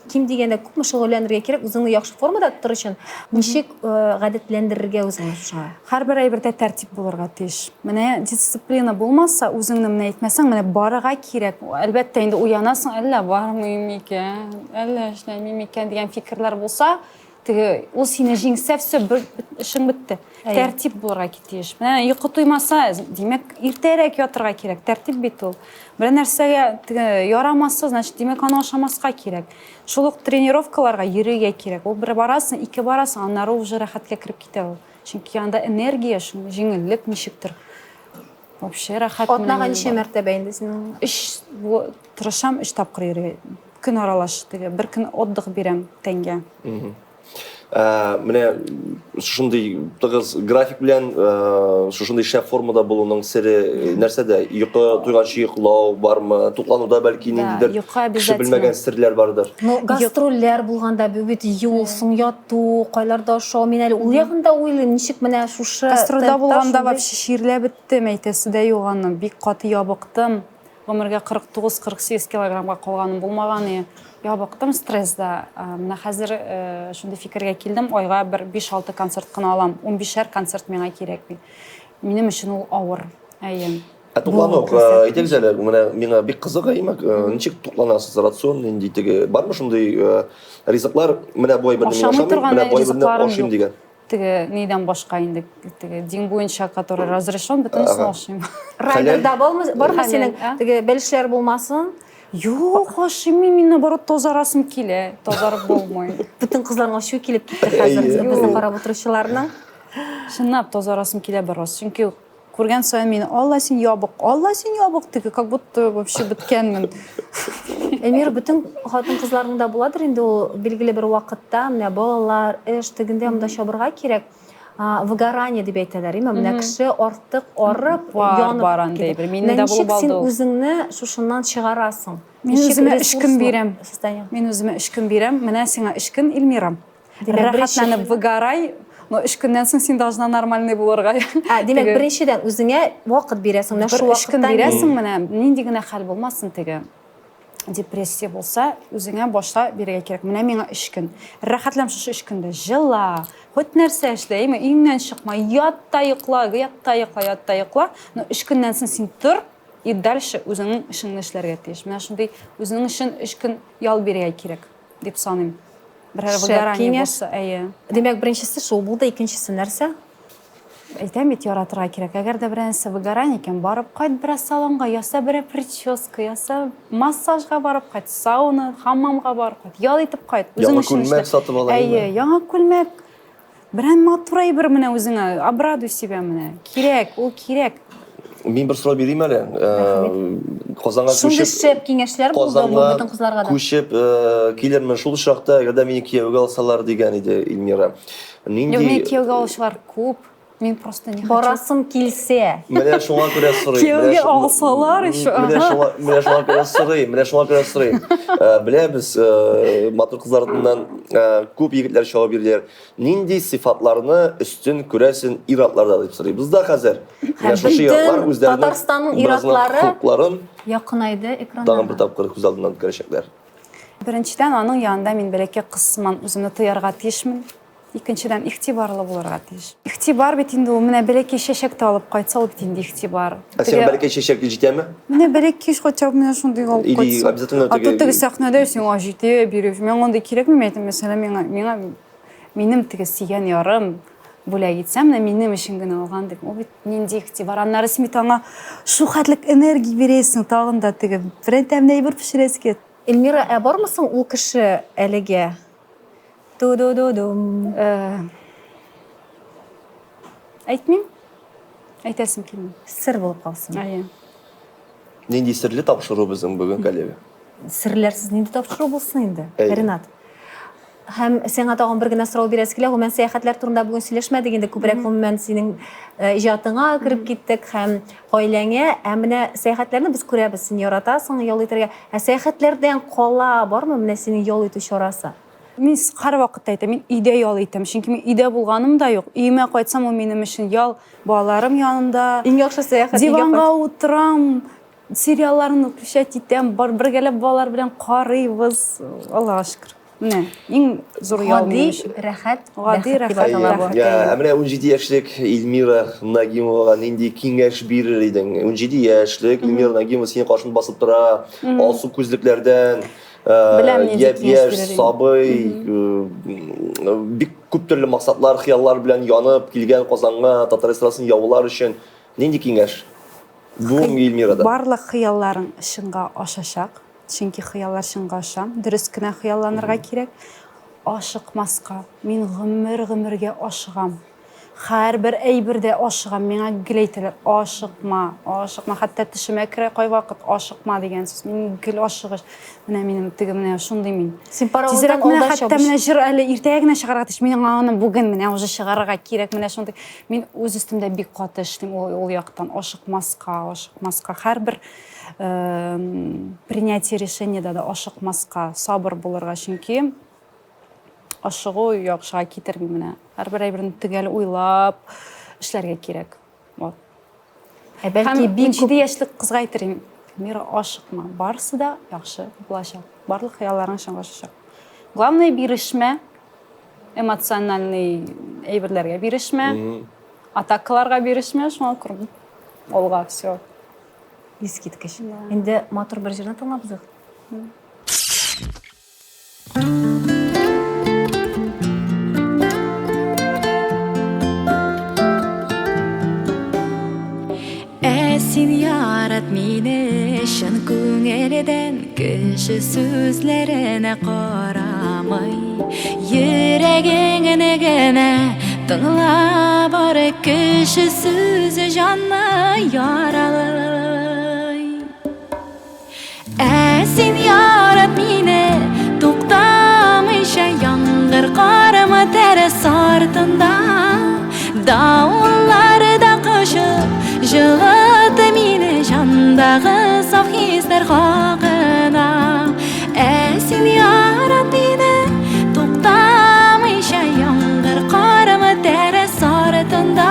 Ким дигәндә күпме шөгыльләнергә кирәк үзеңне яхшы формада тотыр өчен? Ничек гадәтләндерергә үзеңне шушыңа? Һәрбер әйбердә тәртип булырга тиеш. Менә дисциплина булмаса, үзеңне менә әйтмәсәң, менә барырга кирәк. Әлбәттә, инде уянасың, әллә бармыйм микән, әллә эшләмим микән дигән фикерләр булса, теге ул сине җиңсә, все, бер эшең бетте. Тәртип булырга тиеш. Менә йокы туймаса, димәк, иртәрәк ятырга кирәк. Тәртип бит ул. Бер нәрсәгә теге ярамаса, значит, димәк, аны ашамаска кирәк. Шул ук тренировкаларга йөрергә кирәк. Ул бер барасың, ике барасың, аннары уже рәхәткә кереп китә ул. Чөнки анда энергия, шул җиңеллек ничектер. Вообще рәхәт. Атнага ничә мәртәбә инде синең? Өч, тырышам өч тапкыр йөрергә. Көн аралаш теге, бер көн отдых бирәм тәнгә. Ә, менә шушындый тыгыз график белән ә, шушындый шәп формада булуның сере э, нәрсәдә? Йокы туйганчы йоклау бармы? Туклануда бәлки ниндидер кеше белмәгән серләр бардыр. Ну, гастрольләр булганда бу бит юл, соң яту, кайларда ашау. Мин әле ул ягын да уйлыйм, ничек менә шушы Гастрольдә булганда вообще чирләп беттем, әйтәсе дә юк аны. Бик каты ябыктым. Гомергә 49-48 килограммга калганым булмаган и. Ябыктым стресста. Менә хәзер шундый фикергә килдем, айга бер 5-6 концерт кына алам. Унбишәр концерт миңа кирәкми. Минем өчен ул авыр. Әйе. Ә туклану, әйтегез әле, менә миңа бик кызык, әйме, ничек тукланасыз, рацион нинди теге, бармы шундый ризыклар, менә бу әйберне мин ашамыйм, менә бу әйберне ашыйм дигән? Теге нидән башка инде, теге дин буенча, который разрешен, бөтенесен ашыйм. Райдерда бармы, бармы синең? Теге бәлешләр булмасын? Юк, ашыйм мин, мин наоборот тазарасым килә, тазарып булмый. Бөтен кызларның ачуы килеп китте хәзер безне карап утыручыларның. Чынлап тазарасым килә бераз, чөнки күргән саен мине, Алла син ябык, Алла син ябык, теге как будто вообще беткәнмен. Эльмира, бөтен хатын-кызларның да буладыр инде ул билгеле бер вакытта, менә балалар, эш, тегендә монда чабырга кирәк. Выгорание дип әйтәләр, име? Менә кеше артык арып, янып бар андый бер. Миндә дә булып алды. Син үзеңне шушыннан чыгарасың. Мин үземә өч көн бирәм. Мин үземә өч көн бирәм. Менә сиңа өч көн, Эльмира. Рәхәтләнеп выгорай, но өч көннән соң син должна нормальный булырга. Ә, димәк, беренчедән үзеңә вакыт бирәсең. Менә шул вакытта өч көн бирәсең, менә нинди генә хәл булмасын теге депрессия булса, үзеңә башта бирергә кирәк. Менә миңа өч көн. Рәхәтлән шушы өч көндә җыла, хоть нәрсә эшлә, әйме, өеңнән чыкма, ят та йокла, ят та йокла, ят та йокла. Но өч көннән соң син тор и дальше үзеңнең эшеңне эшләргә тиеш. Менә шундый үзеңнең өчен өч көн ял бирергә кирәк дип саныйм. Берәр выгорание булса, әйе. Димәк, беренчесе шул булды, икенчесе нәрсә? Әйтәм бит, яратырга кирәк. Әгәр дә берәрсе выгорание икән, барып кайт бераз салонга, яса берәр прическа, яса массажга барып кайт, сауна, хаммамга барып кайт, ял итеп кайт. Үзең өчен Яңа күлмәк сатып ал. Әйе, яңа күлмәк. Берәр матур әйбер менә үзеңә, обрадуй себя менә. Кирәк, ул кирәк. Мин бер сорау бирим әле. Казанга күчеп, Шундый шәп киңәшләр булды бу бөтен кызларга да. Күчеп килермен шул очракта, әгәр дә мине кияүгә алсалар дигән иде Эльмира. Нинди Юк, мине кияүгә алучылар күп. Мин просто не хочу. Барасым килсә. Менә шуңа күрә сорыйм. Кияүгә алсалар еще. Менә шуңа, менә шуңа күрә сорыйм, менә шуңа күрә сорыйм. Беләбез, матур кызлар артыннан күп егетләр чабып йөриләр. Нинди сыйфатларны өстен күрәсен ир-атларда дип сорыйбыз да хәзер. Менә шушы ир-атлар үзләренең Татарстанның ир-атлары холыкларын якынайды экраннарга. Тагын бер тапкыр күз алдыннан үткәрәчәкләр. Беренчедән, аның янында мин бәләкәй кыз сыман үземне тоярга тиешмен. Икенчедән, игътибарлы булырга тиеш. Игътибар бит инде ул, менә бәләкәй чәчәк тә алып кайтса, ул бит инде игътибар. Ә сиңа бәләкәй чәчәк җитәме? Менә бәләкәй хотя бы менә шундый алып кайтса. Или обязательно теге... А то теге сәхнәдә сиңа җитә биреп, миңа андый кирәкми, мин әйтәм, мәсәлән, миңа, миңа минем теге сөйгән ярым бүләк итсә, менә минем өчен генә алган дип, ул бит нинди игътибар. Аннары син бит аңа шул хәтлек энергия бирәсең, тагын да теге берәр тәмле әйбер пешерәсе килә. Эльмира, ә бармы соң ул кеше әлегә? Ту-ду-ду-дум. Э, әйтмим. Әйтәсем килми. Сер булып калсын. Әйе. Нинди серле тапшыру безнең бүген, коллега? Серләрсез нинди тапшыру булсын инде, Ренат? Һәм сиңа тагын бер генә сорау бирәсе килә. Гомумән, сәяхәтләр турында бүген сөйләшмәдек инде, күбрәк гомумән синең э, иҗатыңа кереп киттек һәм гаиләңә. Ә менә сәяхәтләрне без күрәбез, син яратасың ял итәргә. Ә сәяхәтләрдән кала бармы менә синең ял итү чарасы? Мин һәрвакытта әйтәм, мин өйдә ял итәм, чөнки мин өйдә булганым да юк. Өемә кайтсам, ул минем өчен ял, балаларым янында. Иң яхшы сәяхәт өйгә Диванга утырам. Сериалларны включать итәм, бар бергәләп балалар белән карыйбыз. Аллага шөкер. Менә иң зур ял Гади, минем өчен. рәхәт, Гади, бәхет дип рәхәт, атала бу. бәхет. Ә менә 17 яшьлек Эльмира Нагимовага нинди киңәш бирер идең? 17 яшьлек Эльмира Нагимова синең каршында басып тора, алсу күзлекләрдән, Беләм, нинди киңәш япь-яшь, бирер идем. сабый, бик күп төрле максатлар, хыяллар белән янып килгән Казанга, татар эстрадасын яулар өчен нинди киңәш? Бүгенге Эльмирада. Барлык хыялларың чынга ашачак. Чөнки хыяллар чынга аша. Дөрес кенә хыялланырга кирәк. Ашыкмаска. Мин гомер-гомергә ашыгам. Һәрбер әйбердә ашыгам. Миңа гел әйтәләр, ашыкма, ашыкма. Хәтта төшемә керә кайвакыт, ашыкма дигән сүз. Мин гел ашыгыч. Менә минем теге менә шундый мин. Син паровоздан Тизрәк менә алда хәтта чабыш. менә җыр әле иртәгә генә чыгарга тиеш. Мин аны бүген менә уже чыгарырга кирәк. Менә шундый. Мин үз өстемдә бик каты эшлим ул, ул яктан. Ашыкмаска, ашыкмаска. Һәрбер принятие решениедә дә ашыкмаска, сабыр булырга, чөнки ашыгу яхшыга китерми менә. Һәрбер әйберне төгәл уйлап эшләргә кирәк. Вот. Ә бәлки Һәм бик күп 17 яшьлек кызга әйтер идем, Мира, ашыкма, барысы да яхшы булачак. Барлык хыялларың чынга ашачак. Главное, бирешмә, эмоциональный әйберләргә бирешмә, атакаларга бирешмә, шуңа күрә алга, все. Искиткеч. Инде матур бер җырны тыңлап узыйк. Ә син ярат мине чын күңелдән, кеше сүзләренә карамый. Йөрәгеңне генә тыңла, бары кеше сүзе җанны яралый. Ә син ярат мине туктамыйча, яңгыр кармы тәрәз артында, давыллар да кочып җылыт мине җандагы саф хисләр хакына. Ә син ярат мине туктамыйча, яңгыр кармы тәрәз артында,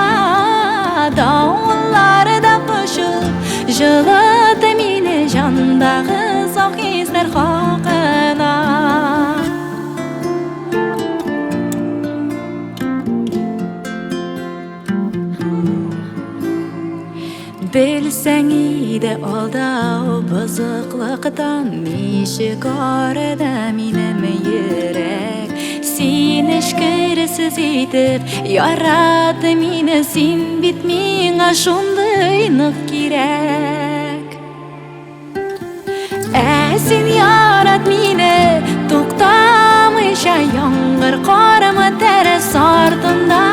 давыллар да кочып җылыт мине җандагы саф хисләр хакына. Белсәң иде алдау бозыклыктан ничек арыды минем йөрәк. Син эчкерсез итеп ярат мине, син бит миңа шундый нык кирәк. Ә син ярат мине туктамыйча, яңгыр кармы тәрәз артында,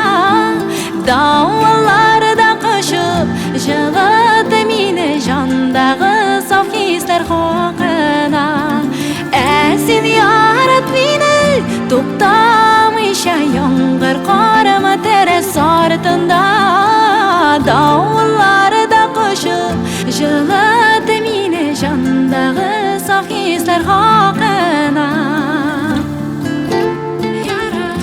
давыллар да кочып җылыт мине җандагы саф хисләр хакына. Ә син ярат мине туктамыйча, яңгыр кармы тәрәз артында, давыллар да кочып җылыт мине җандагы саф хисләр хакына. Ярат,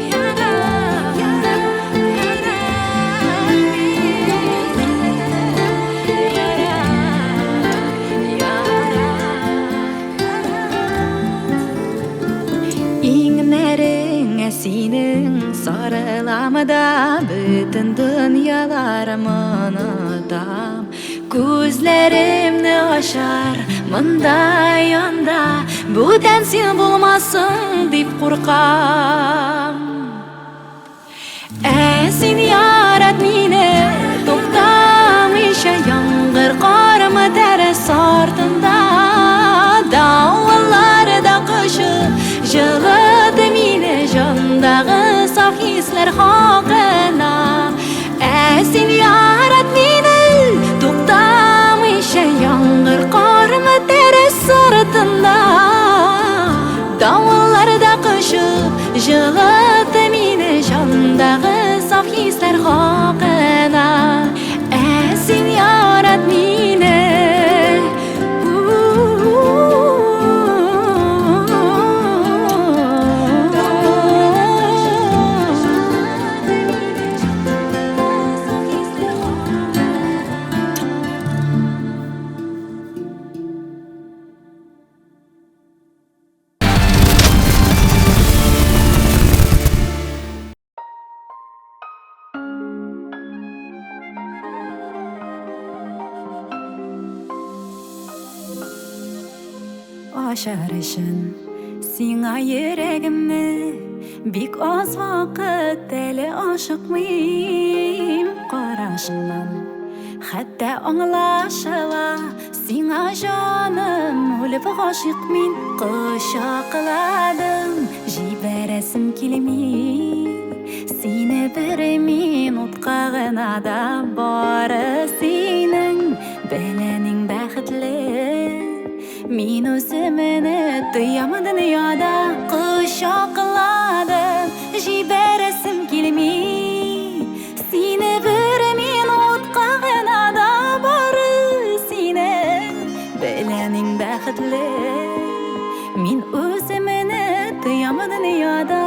ярат, ярат мине, ярат, ярат. Иңнәреңә синең сарылам да, бөтен дөньяларым онытам. Күзләремне ачар, монда янда бүтән син булмасың дип куркам. Ә син ярат мине туктамыйча, яңгыр кармы тәрәз артында, давыллар да кочып җылыт мине җандагы саф хисләр хакына. Ә син ярат мине туктамыйча, яңгыр кармы тәрәз артында, давыллар да кочып җылыт мине җандагы саф хисләр хакына. Ә син ярат мине. Ачар өчен сиңа йөрәгемне бик аз вакыт әле ашыкмыйм. Карашыңнан хәтта аңлашыла, сиңа җаным үлеп гашыйк мин. Кочакладым, җибәрәсем килми сине бер минутка гына да, бары синең белән иң бәхетле. Мин үземне тоям дөньяда, кочакладым, җибәрәсем килми сине бер минутка гына да, бары синең белән иң бәхетле. Мин үземне тоям дөньяда.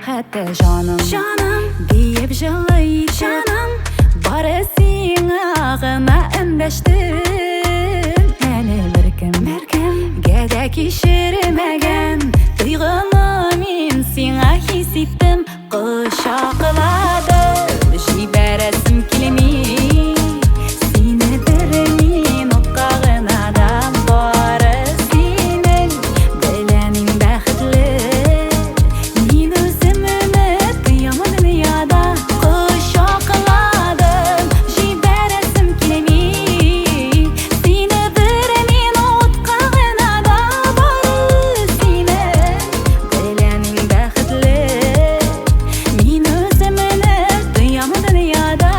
Хәтта җаным, җаным диеп җылый җаным, бары сиңа гына эндәштем. Әле беркем, беркемгә дә кичермәгән тойгыны мин сиңа хис иттем. Кочакладым, җибәрәсем килми сине бер минутка гына да, бары синең белән иң бәхетле. Мин үземне тоям дөньяда, кочакладым, җибәрәсем килми сине бер минутка гына да, бары синең белән иң бәхетле. Мин үземне тоям дөньяда.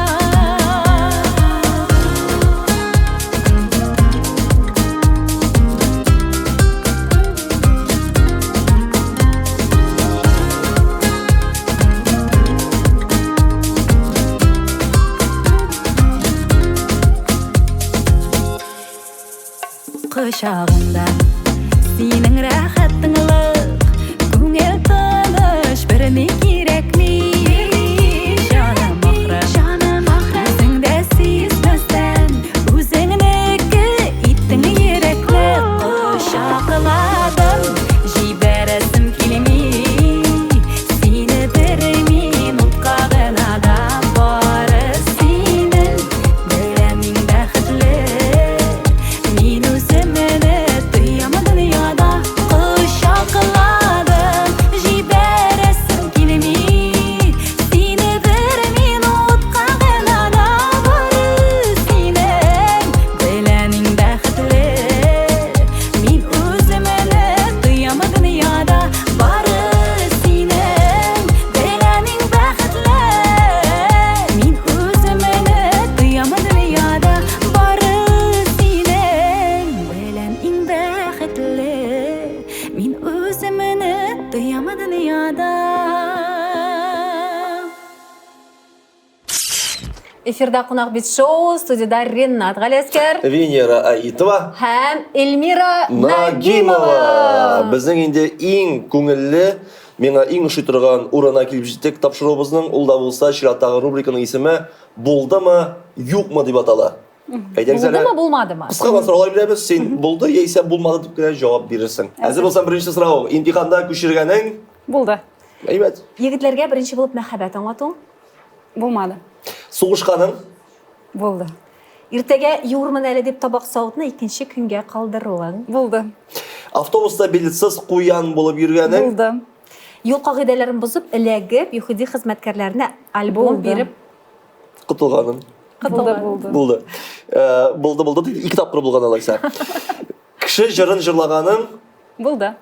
Кочагыңда синең рәхәт тынлык, күңел тыныч, берни кирәкми. Җаным ахры, җаным ахры, үзең дә сизмәстән, үзеңнеке иттең йөрәкне. Кочакладым, җибәрәсем килми сине бер минутка гына да, бары синең белән мин бәхетле. Мин үземне тоям дөньяда, кочакладым, җибәрәсем килми сине бер минутка гына да, бары синең белән иң бәхетле. Мин үземне тоям дөньяда, бары синең белән иң бәхетле. Мин үземне тоям дөньяда, бары синең белән иң бәхетле. Мин үземне тоям дөньяда. Эфирда Кунак бит шоу, студияда Ренат Галәскәр Венера Аитова һәм Эльмира Нагимова. Нагимова. Безнең инде иң күңелле, миңа иң ошый торган урынына килеп җиттек тапшыруыбызның. Ул да булса чираттагы рубриканың исеме Булдымы, юкмы дип атала. Әйдәгез әле. Булдымы, булмадымы? Кыска гына сораулар бирәбез. Син булды яисә булмады дип кенә җавап бирерсең. Әзер булсаң, беренче сорау. Имтиханда күчергәнең? Булды. Әйбәт. Егетләргә беренче булып мәхәббәт аңлату? Булмады. Сугышканың? Булды. Иртәгә юырмын әле дип табак савытны икенче көнгә калдыруың? Булды. Автобуста билетсыз куян булып йөргәнең? Булды. Юл кагыйдәләрен бозып, эләгеп, ЮХИДИ хезмәткәрләренә альбом Булды. биреп Котылганың? Булды, булды. Булды. Э, Булды, булды. дип Ике тапкыр булган алайса. Кеше җырын җырлаганың? Булды.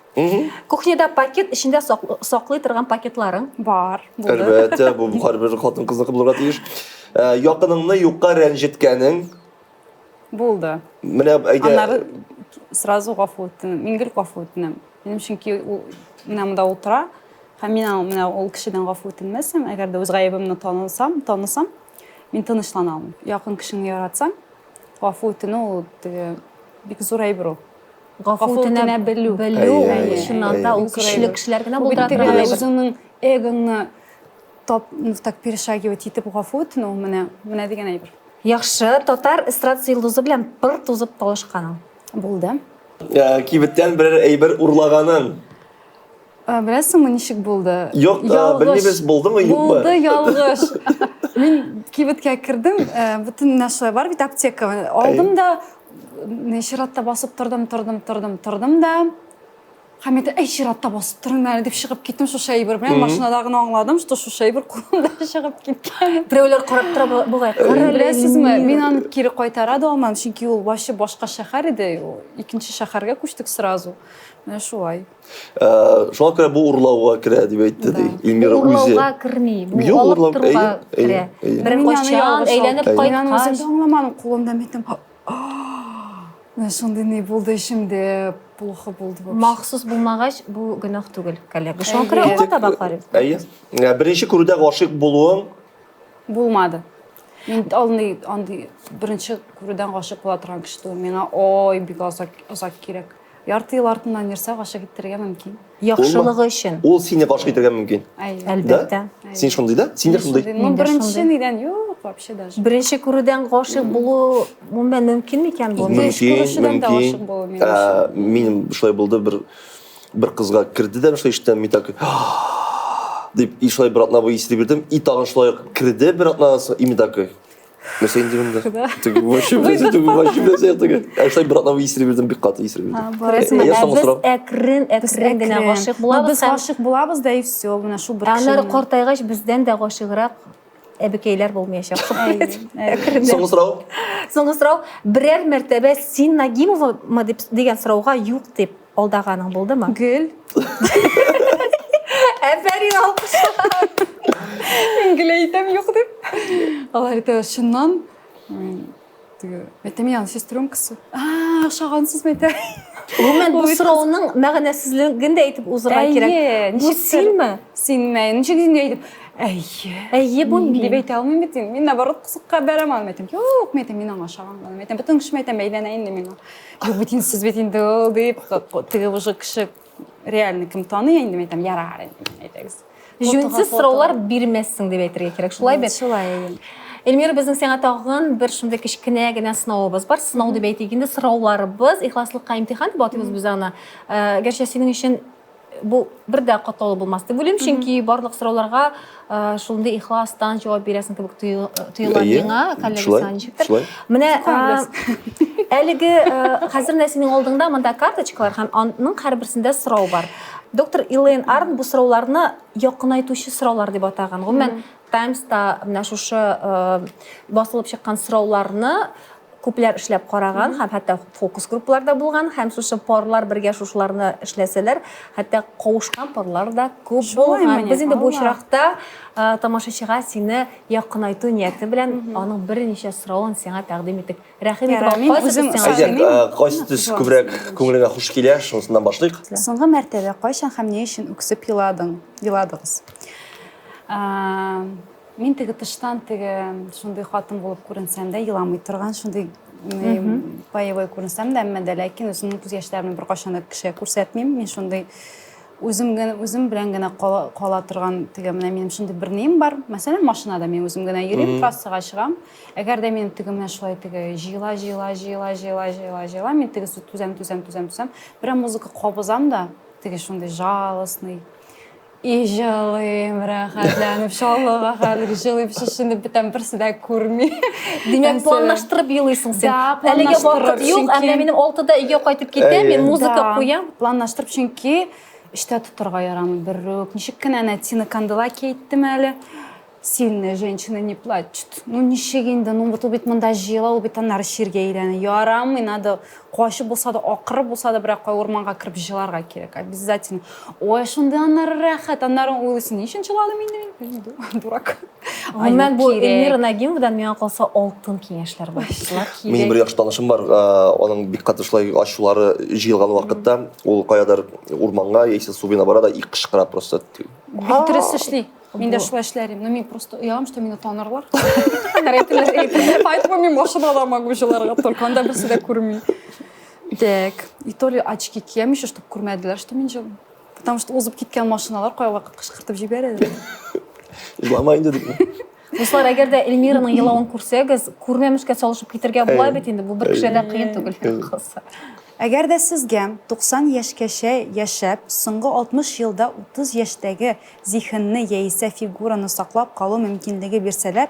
Кухняда пакет эчендә саклый торган пакетларың? Бар. Булды. Әлбәттә, бу һәрбер хатын-кызныкы булырга тиеш. Э, Якыныңны юкка рәнҗеткәнең? Булды. Менә әйдә. Аннары сразу гафу үтенәм. Мин гел гафу үтенәм. Минем чөнки ул менә монда утыра һәм мин аны менә ул кешедән гафу үтенмәсәм, әгәр дә үз гаебемне танылсам, танысам, мин тынычлана алмыйм. Якын кешеңне яратсаң, гафу үтенү ул теге бик зур әйбер ул. Гафу үтенә белү. Белү, чыннан да ул көчле кешеләр генә булдыра торган әйбер. Үзеңнең эгоңны топ, ну, так перешагивать итеп гафу үтенү менә, менә дигән әйбер. Яхшы, татар эстрадасы йолдызы белән пыр тузып талашканың. Булды. Э, кибеттән берәр әйбер урлаганың. Э, беләсеңме, ничек булды? Юк, э, белмибез, булдымы, юкмы? Булды, ялгыш. Мин кибеткә кердем, бөтен менә шулай бар бит аптека. Алдым да, чиратта басып тордым, тордым, тордым, тордым да. Һәм әйтә, әй, чиратта басып торыйм әле дип чыгып киттем шушы әйбер белән. Машинада гына аңладым, что шушы әйбер кулымда чыгып киткән. Берәүләр карап тора бугай. Кара әле, Беләсезме, мин аны кире кайтара да алмадым, чөнки ул вообще башка шәһәр иде. Икенче шәһәргә күчтек сразу. Менә шулай. Э, шуңа күрә бу урлауга керә дип әйтте ди Эльмира үзе. Урлауга керми. Бу алып торуга керә. Бер кайчан әйләнеп кайткач. Мин аны үзем дә аңламадым, кулымда мин әйтәм, Менә шундый ни булды эчемдә, плохо булды вообще. Махсус булмагач, бу гөнаһ түгел, коллега. Шуңа күрә алга таба карыйм. Әйе. Ә, Беренче күрүдә гашыйк булуың Булмады. Мин андый, андый беренче күрүдән гашыйк була торган кеше түгел. Миңа ой, бик озак, озак кирәк. Ярты ел артыннан йөрсә, гашыйк иттерергә мөмкин. Яхшылыгы өчен. Ул сине гашыйк итәргә мөмкин. Әйе. Әлбәттә. Син шундый да? Син дә шундый. Ну, беренче нидән юк, вообще даже. Беренче күрүдән гашыйк булу гомумән мөмкин микән бу? Мөмкин, мөмкин. Ә, минем шулай булды бер бер кызга керде дә шулай ишектән мин так дип и шулай бер атна буе исереп бирдем и тагын шулай керде бер атнадан соң и мин такой Нәрсә инде монда? Теге вообще нәрсә, теге вообще нәрсә теге. Ә шулай бер атна буе исереп йөрдем, бик каты исереп йөрдем. Күрәсеңме, ә без әкрен, әкрен генә гашыйк булабыз. Без гашыйк булабыз да и все, менә шул бер кеше. Аннары картайгач бездән дә гашыйграк әбекәйләр булмаячак. Соңгы сорау. Соңгы сорау. Берәр мәртәбә син Нагимовамы дип дигән сорауга юк дип Алдаганың булдымы? Гел. Әфәрин, алкышлар. Мин гел әйтәм юк дип. Алар әйтә, чыннан. Теге, әйтәм, я сестренкасы. А, охшагансыз, әйтә. Гомумән, бу сорауның мәгънәсезлеген дә әйтеп узырга кирәк. Бу синме? Синме? Ничек инде әйтеп? Әйе. Әйе, бу мин. Дип әйтә алмыйм бит инде. Мин наоборот кысыкка бәрәм аны. Әйтәм, юк, мин әйтәм, мин аңа охшаган гына. Әйтәм, бөтен кеше әйтәм, әйләнә инде миңа. Юк бит инде сез бит инде ул дип, теге уже кеше реально кем таный инде, мин әйтәм, ярар инде, әйдәгез. Җүнсез сораулар бирмәссең дип әйтергә кирәк, шулай бит? Шулай. Эльмира, безнең сиңа тагын бер шундый кечкенә генә сынавыбыз бар. Сынау дип әйтик инде, сорауларыбыз, ихласлыкка имтихан дип атыйбыз без аны. Э, гәрчә синең өчен бу бер дә катлаулы булмас дип уйлыйм, чөнки барлык сорауларга э, шундый ихластан җавап бирәсең кебек тоела миңа, коллегасына ничектер. Менә э, әлеге э, хәзер менә синең алдыңда монда карточкалар һәм аның һәрберсендә сорау бар. Доктор Илэйн Арн бу сорауларны якынайтучы сораулар дип атаган. Гомумән, Таймста менә шушы басылып чыккан сорауларны Күпләр эшләп караган һәм хәтта фокус группалар да булган һәм шушы парлар бергә шушыларны эшләсәләр, хәтта кавышкан парлар да күп булган. Без инде бу очракта тамашачыга сине якынайту нияте белән аның берничә соравын сиңа тәкъдим иттек. Рәхим итеп ал, кайсы төс сиңа Әйдә, кайсы төс күбрәк күңелеңә хуш килә, шунысыннан башлыйк. Соңгы мәртәбә кайчан һәм ни өчен үксеп еладың, еладыгыз? Мин теге тыштан теге шундый хатын булып күренсәм дә, еламый торган шундый боевой күренсәм дә, әмма дә ләкин үземнең күз яшьләремне беркайчан да кешегә күрсәтмим. Мин шундый үзем генә үзем белән генә кала, кала торган теге менә минем шундый бер нием бар. Мәсәлән, машинада мин үзем генә йөрим, трассага чыгам. Әгәр дә минем теге менә шулай теге җыела, җыела, җыела, җыела, җыела, җыела, мин теге түзәм, түзәм, түзәм, түзәм. Берәр музыка кабызам да, теге шундый жалостный И җылыйм, рәхәтләнеп, Чаллыга хәзер җылыйм, шешенеп бетәм, берсе дә күрми. Димәк, планлаштырып елыйсың син. Да, Әлегә вакыт планлаштырып, юк, ә менә чөнки- минем алтыда өйгә кайтып китәм, мин музыка Да, куям. Планлаштырып, чөнки эштә тотарга ярамый берүк. Ничек кенә әнә Тина Канделаки әйттем әле. Сильная женщина не плачет. Ну ничек инде, ну вот ул бит монда җыела, ул бит аннары чиргә әйләнә. Ярамый, надо качып булса да, акырып булса да, берәр кай урманга кереп җыларга кирәк, обязательно. Ой, шундый аннары рәхәт, аннары уйлыйсың, ни өчен җыладым инде мин? Дурак. Гомумән, бу Эльмира Нагимовадан миңа калса алтын киңәшләр бар. Минем бер яхшы танышым бар, аның бик каты шулай ачулары җыелган вакытта, ул каядыр урманга яисә су буена бара да и кычкыра просто. Бик дөрес эшли. Мин дә шулай эшләр идем. Но мин просто оялам, что мине танырлар. Әйтерләр, Поэтому мин машинада могу җыларга, только анда берсе дә күрми. Так, и то ли очки киям еще, чтобы күрмәделәр, что мин җылыйм. Потому что узып киткән машиналар кайвакыт кычкыртып җибәрәләр. Җылама инде дип. Дуслар, әгәр дә Эльмираның елавын күрсәгез, күрмәмешкә салышып китергә була бит инде. Бу бер кешегә дә кыен түгел калса. Әгәр дә сезгә 90 яшькәчә яшәп, соңгы 60 елда 30 яшьтәге зиһенне яисә фигураны саклап калу мөмкинлеге бирсәләр,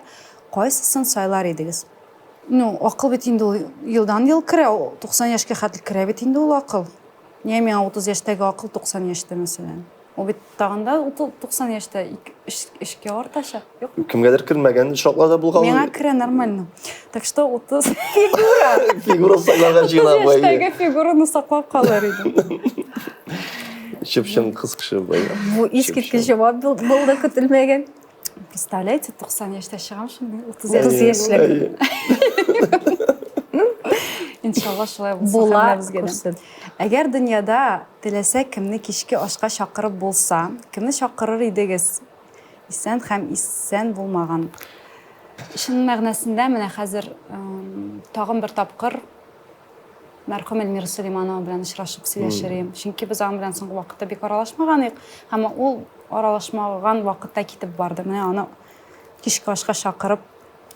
кайсысын сайлар идегез? Ну, акыл бит инде ул елдан-ел керә, 90 яшькә хәтле керә бит инде ул акыл. Нигә миңа 30 яшьтәге акыл 90 яшьтә, мәсәлән? Ул бит тагын да 90 яшьтә эшкә артачак, юк? Кемгәдер кермәгән очраклар да булган. Миңа керә нормально. Так что 30 фигура. Фигура сакларга җыена бу. 30 яшьтәге фигураны саклап калыр идем. Чып-чын кыз кеше бу. Бу искиткеч җавап булды көтелмәгән. Представляете, 90 яшьтә чыгам шундый 30 яшьлек. Иншалла шулай булсын. Була күрсен. Әгәр дөньяда теләсә кемне кичке ашка чакырып булса, кемне чакырыр идегез? Исән һәм исән булмаган. Чын мәгънәсендә менә хәзер тагын бер тапкыр мәрхүм Эльмира Сөләйманова белән очрашып сөйләшер идем. Чөнки без аның белән соңгы вакытта бик аралашмаган идек. Һәм ул аралашмаган вакытта китеп барды. Менә аны кичке ашка чакырып,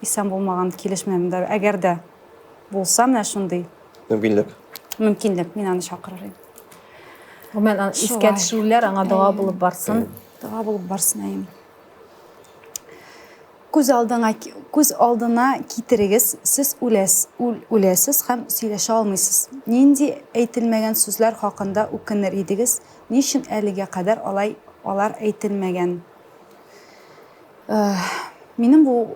исән булмаган килеш менә монда әгәр дә булса менә шундый мөмкинлек. Мөмкинлек, мин аны чакырыр идем. Гомумән, искә төшерүләр аңа дога булып барсын. Дога булып барсын, әйе. Күз алдыңа, күз алдына китерегез, сез үләс, үл, үләсез һәм сөйләшә алмыйсыз. Нинди әйтелмәгән сүзләр хакында үкенер идегез? Ни өчен әлегә кадәр алай алар әйтелмәгән? Минем бу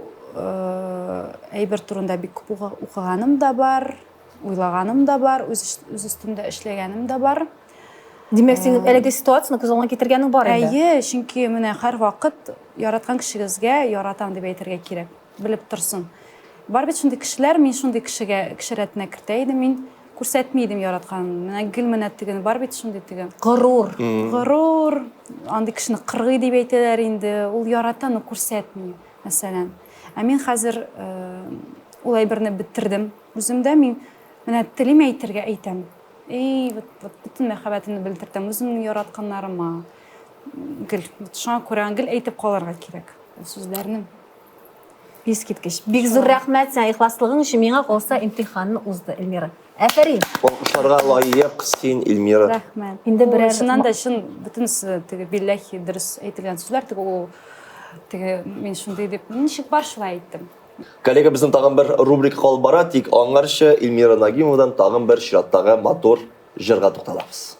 әйбер турында бик күп укыганым да бар, уйлаганым да бар, үз, үз өстемдә эшләгәнем дә бар. Димәк, синең әлеге ситуацияне күз алдына китергәнең бар инде. Әйе, чөнки менә һәрвакыт яраткан кешегезгә яратам дип әйтергә кирәк. Белеп торсын. Бар бит шундый кешеләр, мин шундый кешегә кеше рәтенә кертә идем, мин күрсәтми идем яратканын. Менә гел менә тегене бар бит шундый теге. Горур. Горур. Андый кешене кыргый дип әйтәләр инде. Ул ярата, но күрсәтми, мәсәлән. Ә мин хәзер ул әйберне бетердем. Үземдә мин менә телим әйтергә әйтәм. И, вот, вот бөтен мәхәббәтемне белдертәм үземнең яратканнарыма. Гел, вот шуңа күрә гел әйтеп калырга кирәк ул сүзләрне. Искиткеч. Бик зур рәхмәт сиңа ихласлыгың өчен. Миңа калса имтиханны узды, Эльмира. Афәрин. Алкышларга лаек син, Эльмира. Рәхмәт. Инде берәр чыннан да чын бөтенесе теге билләһи дөрес әйтелгән сүзләр, теге ул теге мин шундый дип ничек бар шулай әйттем. Коллега, безнең тагын бер рубрика калып бара, тик аңарчы Эльмира Нагимовадан тагын бер чираттагы матур җырга тукталабыз.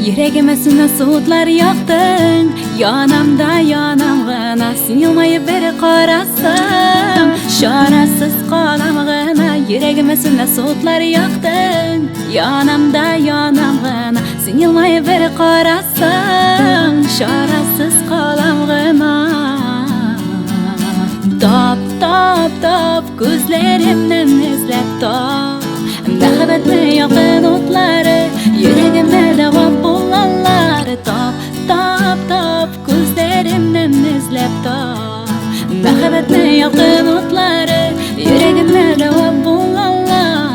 Йөрәгемә сүнмәс утлар яктың, Янам да янам гына, Син елмаеп бер карасаң, Чарасыз калам гына. Йөрәгемә сүнмәс утлар яктың, Янам да янам гына, Син елмаеп бер карасаң, Чарасыз калам гына. Тап, тап, тап, күзләремнән эзләп тап. Мәхәббәтне якын утлары, йөрәгемә дәвам булалар. Тап, тап, тап, күзләремнән эзләп тап. Мәхәббәтне якын утлары, йөрәгемә дәвам булалар.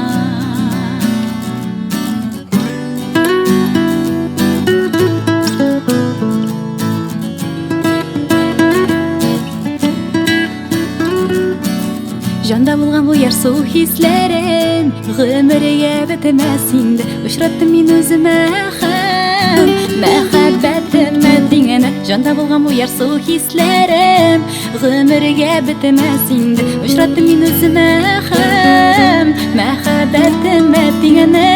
Җанда булган бу ярсу хисләрен Гомергә бетмәс инде. Очраттым мин үземә һәм мәхәббәтемә тиңенә. Җанда булган бу ярсу хисләрем Гомергә бетмәс инде. Очраттым мин үземә һәм мәхәббәтемә тиңенә.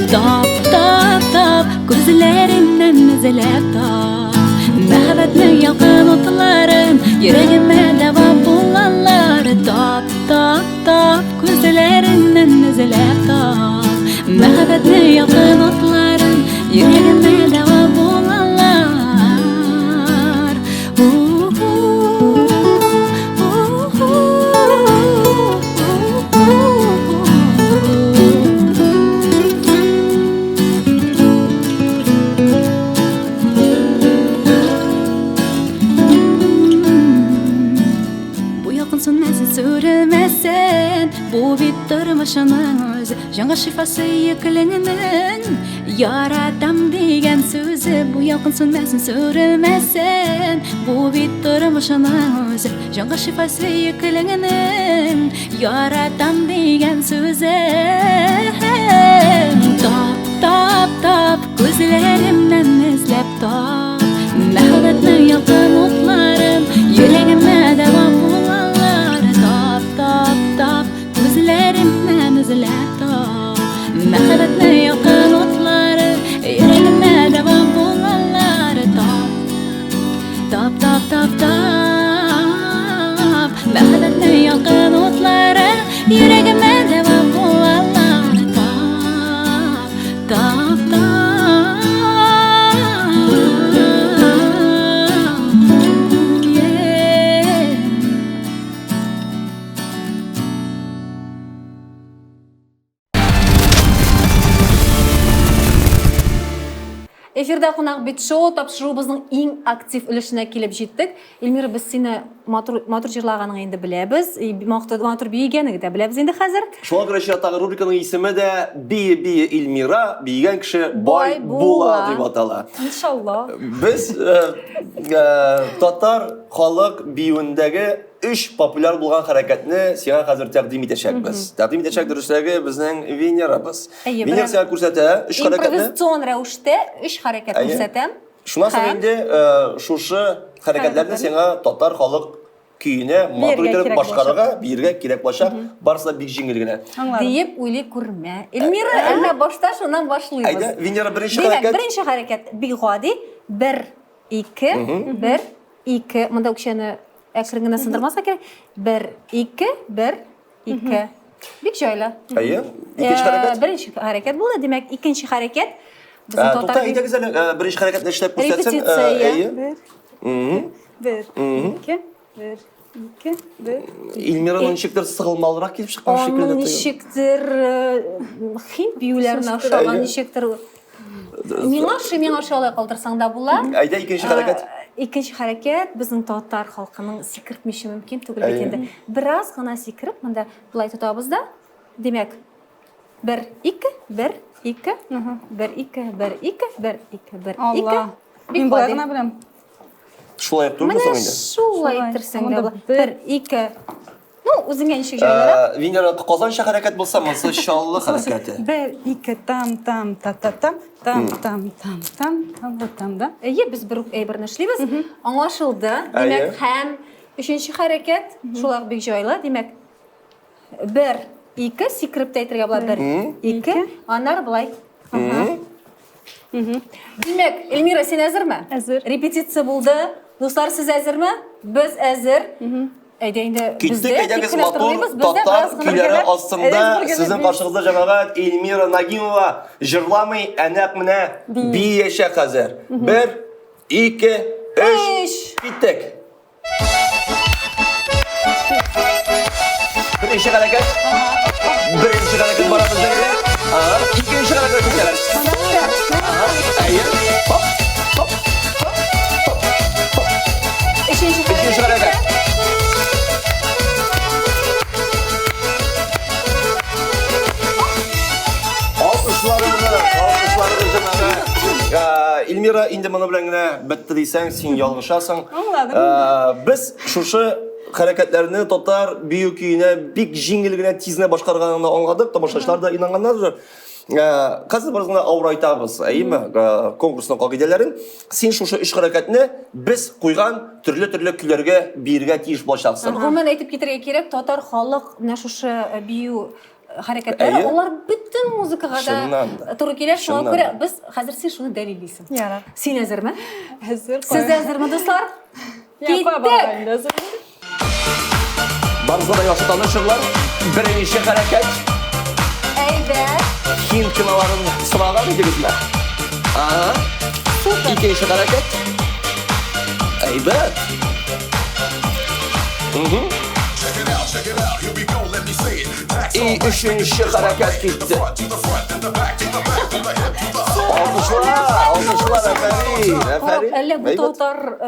Тап, тап, тап, күзләреңнән эзләп тап. Мәхәббәтнең ялкын утларын йөрәгемә дәва булалар. Тап, тап, тап, күзләреңнән эзләп тап. Мәхәббәтнең ялкын утларын йөрәгемә дәва булалар. Бу ялкын сүнмәсен, сүрелмәсен. сүрелмәсен. Бу бит тормышының үзе, җанга шифа сөеклеңнең. Яратам дигән сүзе, бу ялкын сүнмәсен, сүрелмәсен. Бу бит тормышының үзе, җанга шифа сөеклеңнең. Яратам дигән сүзе. Тап, тап, тап, күзләремнән эзләп тап. Мәхәббәтнең ялкын утларын йөрәгемә дәвам булалар. Тап, тап, тап, күзләремнән эзләп тап. Мәхәббәтнең ялкын утлары йөрәгемә дәвам булалар. Тап, тап, тап, тап, тап. Мәхәббәтнең ялкын утлары йөрәгемә дәвам булалар. Тап, тап, тап. Yeah. Эфирда кунак бит шоу тапшыруыбызның иң актив өлешенә килеп җиттек. Эльмира, без сине матур матур җырлаганыңны инде беләбез, матур матур биегәнеңне дә беләбез инде хәзер. Шуңа күрә чираттагы рубриканың исеме дә Бие бие Эльмира, биегән кеше бай була дип атала. Иншалла. Без э, э, татар халык биюендәге Өч популяр булган хәрәкәтне сиңа хәзер тәкъдим итәчәкбез. Тәкъдим итәчәк дөресрәге безнең Венерабыз. Әйе, Венера берәр- сиңа күрсәтә өч хәрәкәтне. Импровизацион рәвештә өч хәрәкәт Әйе. күрсәтәм. Шуннан соң Һәм- инде э, шушы хәрәкәтләрне сиңа татар халык көенә матур Биергә итеп кирәк башкарырга, биергә кирәк булачак. Барысы да бик җиңел генә. Аңладым. Диеп уйлый күрмә. Эльмира, әмма башта шуннан башлыйбыз. Әйдә, Венера беренче Димәк, хәрәкәт. беренче хәрәкәт бик гади. Бер, ике, бер, ике. Монда үкчәне әкрен генә сындырмаска кирәк. Бер, ике, бер, ике. Бик җайлы. Әйе. Икенче хәрәкәт. Беренче хәрәкәт булды. Димәк, икенче хәрәкәт. Безнең Тукта, татар әйдәгез әле, беренче хәрәкәтне эшләп күрсәтсен. Репетиция, Әйе. Бер, бер, ике, бер, ике, бер. Эльмираның ничектер сыгылмалырак килеп чыккан шикелле. Аның ничектер хинд биюләренә охшаган, ничектер Миңа ши, миңа ши алай калдырсаң да була. Әйдә, икенче хәрәкәт. Икенче хәрәкәт безнең татар халкының сикертмичә мөмкин түгел бит инде. Бераз гына сикереп, монда болай тотабыз да. Димәк, бер, ике, бер, ике, бер, ике, бер, ике, бер, ике, бер, ике. Алла. Мин болай гына беләм. Шулай ук түгелме Менә соң инде? шулай иттерсәң дә була. Бер, ике. Ну, үзеңә ничек җайлырак. Венера, Казанча хәрәкәт булса, монысы Чаллы хәрәкәте. Бер, ике, там, там, та, та, там, там, там, там, там, там, вот там, да? Әйе, без бер үк әйберне эшлибез. Аңлашылды. Димәк, һәм өченче хәрәкәт шулай ук бик җайлы. Димәк, бер, ике, сикереп тә әйтергә була. Бер, ике, аннары болай. Димәк, Эльмира, син әзерме? Әзер. Репетиция булды. Дуслар, сез әзерме? Без әзер. Әйдә инде Киттек, әйдәгез матур татар көйләре астында сезнең каршыгызда җәмәгать Эльмира Нагимова җырламый, ә нәкъ менә биячәк хәзер. Бер, ике, өч, киттек. Беренче хәрәкәт. Беренче хәрәкәт бара безнең. Ага, икенче хәрәкәт күтәрәбез. Ага, әйе. Хоп, хоп, хоп, хоп, хоп. Өченче Өченче хәрәкәт. Алкышларыгызны, алкышларыгызны җәмәгать. Эльмира, инде моны белән генә бетте дисәң, син ялгышасың. Аңладым. Без шушы хәрәкәтләрне татар бию көенә бик җиңел генә, тиз генә башкарганыңны аңладык, тамашачылар да инанганнардыр. Хәзер бераз гына авырайтабыз, әйеме, конкурсның кагыйдәләрен. Син шушы өч хәрәкәтне без куйган төрле-төрле көйләргә биергә тиеш булачаксың. Гомумән әйтеп китәргә кирәк, татар халык менә шушы бию хәрәкәтләре, Әйе. алар бөтен музыкага да Чыннан да. туры килә. Шуңа Чыннан күрә да. без хәзер син шуны дәлиллисең. Ярар. Син әзерме? Әзер. Сез әзерме, дуслар? Киттек! Барыгызга да яхшы таныш җырлар. Беренче хәрәкәт. Әйбәт. Һинд киноларын сораган идегезме? Ага. Супер. Икенче хәрәкәт. Әйбәт. Угу. И өченче хәрәкәт китте. Алкышлар, алкышлар, афәрин, Карап, афәрин. әллә бу Әйбәт. татар э,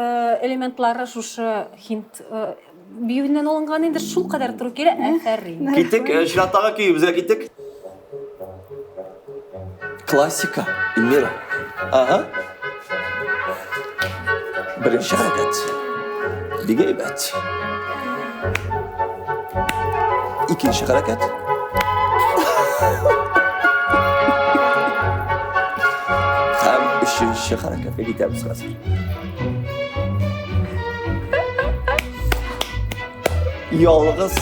элементлары шушы һинд э, биюеннән алынган инде, шул кадәр туры килә. Афәрин. Киттек, чираттагы көебезгә киттек. Классика, Эльмира. Ага. Беренче хәрәкәт. Бик әйбәт. Икенче хәрәкәт. Һәм өченче хәрәкәткә китәбез хәзер. Ялгыз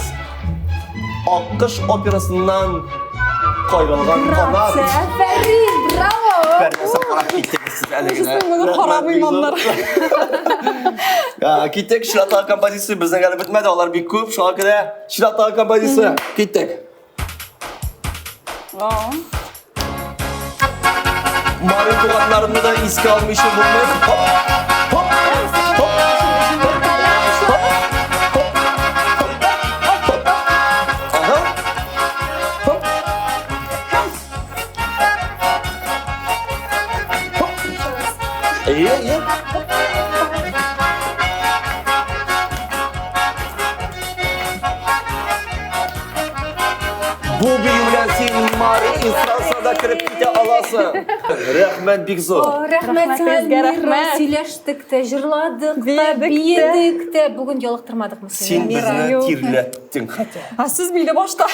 Аккош операсыннан кайрылган канат. Афәрин, браво! Пәрдәсен карап киттегез сез әле генә. Моны карамыйм аннары. Киттек, чираттагы композиция безнең әле бетмәде, алар бик күп, шуңа күрә чираттагы композиция. Киттек. Мари туганнарымны да искә алмыйча булмый. Хоп, хоп, хоп, хоп, хоп, хоп, хоп. Ага. Хоп. Хоп. Әйе, әйе. Бу бию белән син Мари инстанцияда кереп китә аласың. Рәхмәт бик зур. Рәхмәт сиңа, Эльмира. Сөйләштек тә, җырладык та, биедек тә. Бүген ялыктырмадыкмы сине? Син безне тирләттең хәтта. Ә сез мине башта.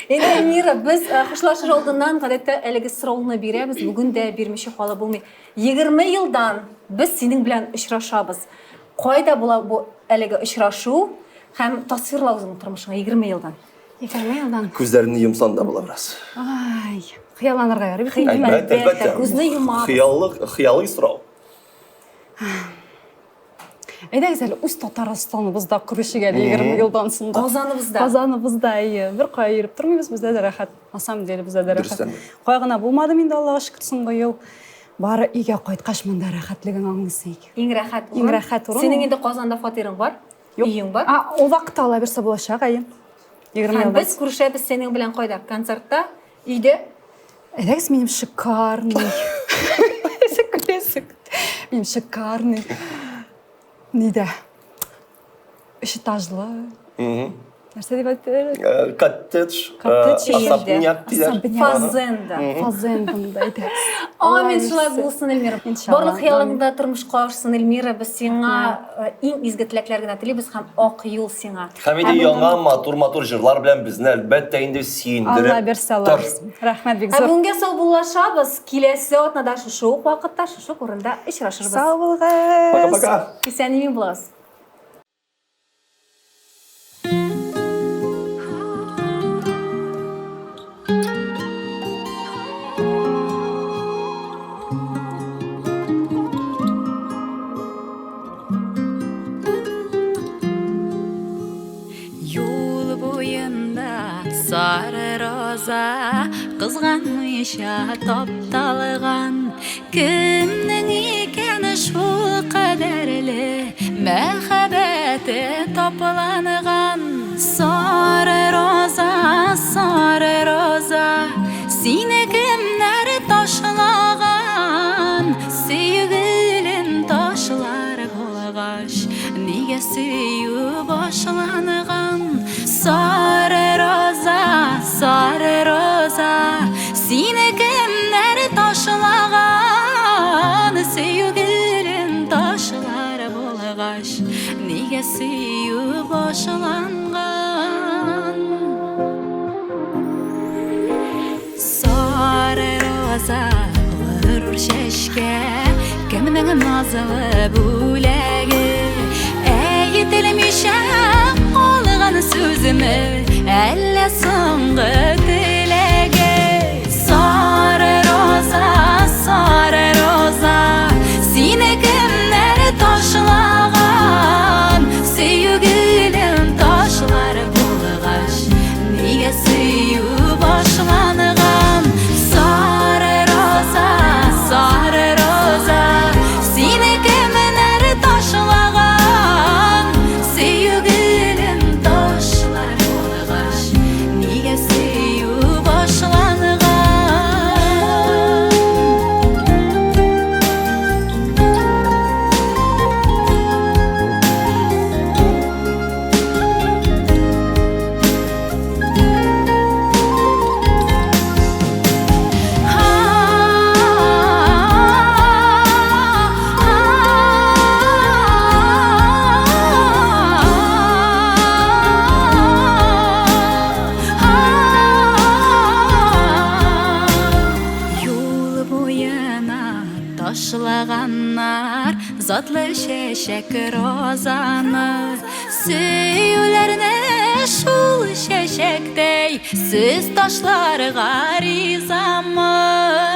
Инде Эльмира, без хушлашыр алдыннан гадәттә әлеге сорауны бирәбез. Бүген дә бирмичә калып булмый. 20 елдан без синең белән очрашабыз. Кайда була бу әлеге очрашу һәм тасвирла үзеңнең тормышыңа 20 елдан? 20 елдан. Күзләреңне йомсаң да була бераз. Ай, хыялланырга ярый бит. Әлбәттә, әлбәттә. Күзне йомабыз. Хыяллык, хыялый сорау. Әйдәгез әле үз Татарстаныбызда күрешик әле 20 елдан соң да. Казаныбызда. Казаныбызда, әйе. Бер кая йөреп тормыйбыз, бездә дә рәхәт. На самом деле бездә дә рәхәт. Дөрестән дә. Кая гына булмадым инде, Аллага шөкер, соңгы ел. Бары өйгә кайткач монда рәхәтлеген аңлыйсың икән. Иң рәхәт урын. Иң рәхәт урын. Синең инде Казанда фатирың бар? Юк. Өең бар? А, ул вакытта ала бирсә булачак, әйе. 20 Һәм елдан. без күрешәбез синең белән кайда? Концертта? Өйдә? Әйдәгез минем шикарный. Көләсең. Минем шикарный. Нидә? Өч этажлы. Нәрсә дип әйтелер? Коттедж, Коттедж особняк диләр. Особняк. Фазенда. Фазендамда әйдәгез. Амин, шулай булсын, Эльмира. Иншалла. Барлык хыялың да тормышка ашсын, Эльмира. Без сиңа иң изге теләкләр генә телибез һәм ак юл сиңа. Һәм инде яңа матур-матур җырлар белән безне әлбәттә инде сөендереп Алла бирсә, Алла тор. бирсә. Рәхмәт бик Ә зур. бүгенгә саубуллашабыз. Киләсе атнада шушы ук вакытта, шушы ук урында очрашырбыз. Сау булыгыз. Пока-пока. Исән-имин булыгыз. Юл буенда сары роза кызганмыйча тапталган. Кемнең икән шул кадәрле мәхәббәте тапланган? Сары роза, сары роза, сине кемнәр ташлаган? Сөйгелен ташлар булгач, нигә сөю башланган? Сары роза, сары роза, сине кемнәр ташлаган? Сөю гөлен ташлар булгач, нигә сөю башланган? Сары роза, горур чәчкә, кемнең назлы бүләге? Әйтелмичә калган сүзме, әллә соңгы теләге? Сары роза, сары роза, сине кемнәр ташлаган? Сөю гөлен ташлар булгач, нигә сөю башланган? Сары роза, сары роза, сине кемнәр ташлаган? Затлы чәчәк розаны. Сөюләрне шул чәчәктәй Сез ташларга ризамы?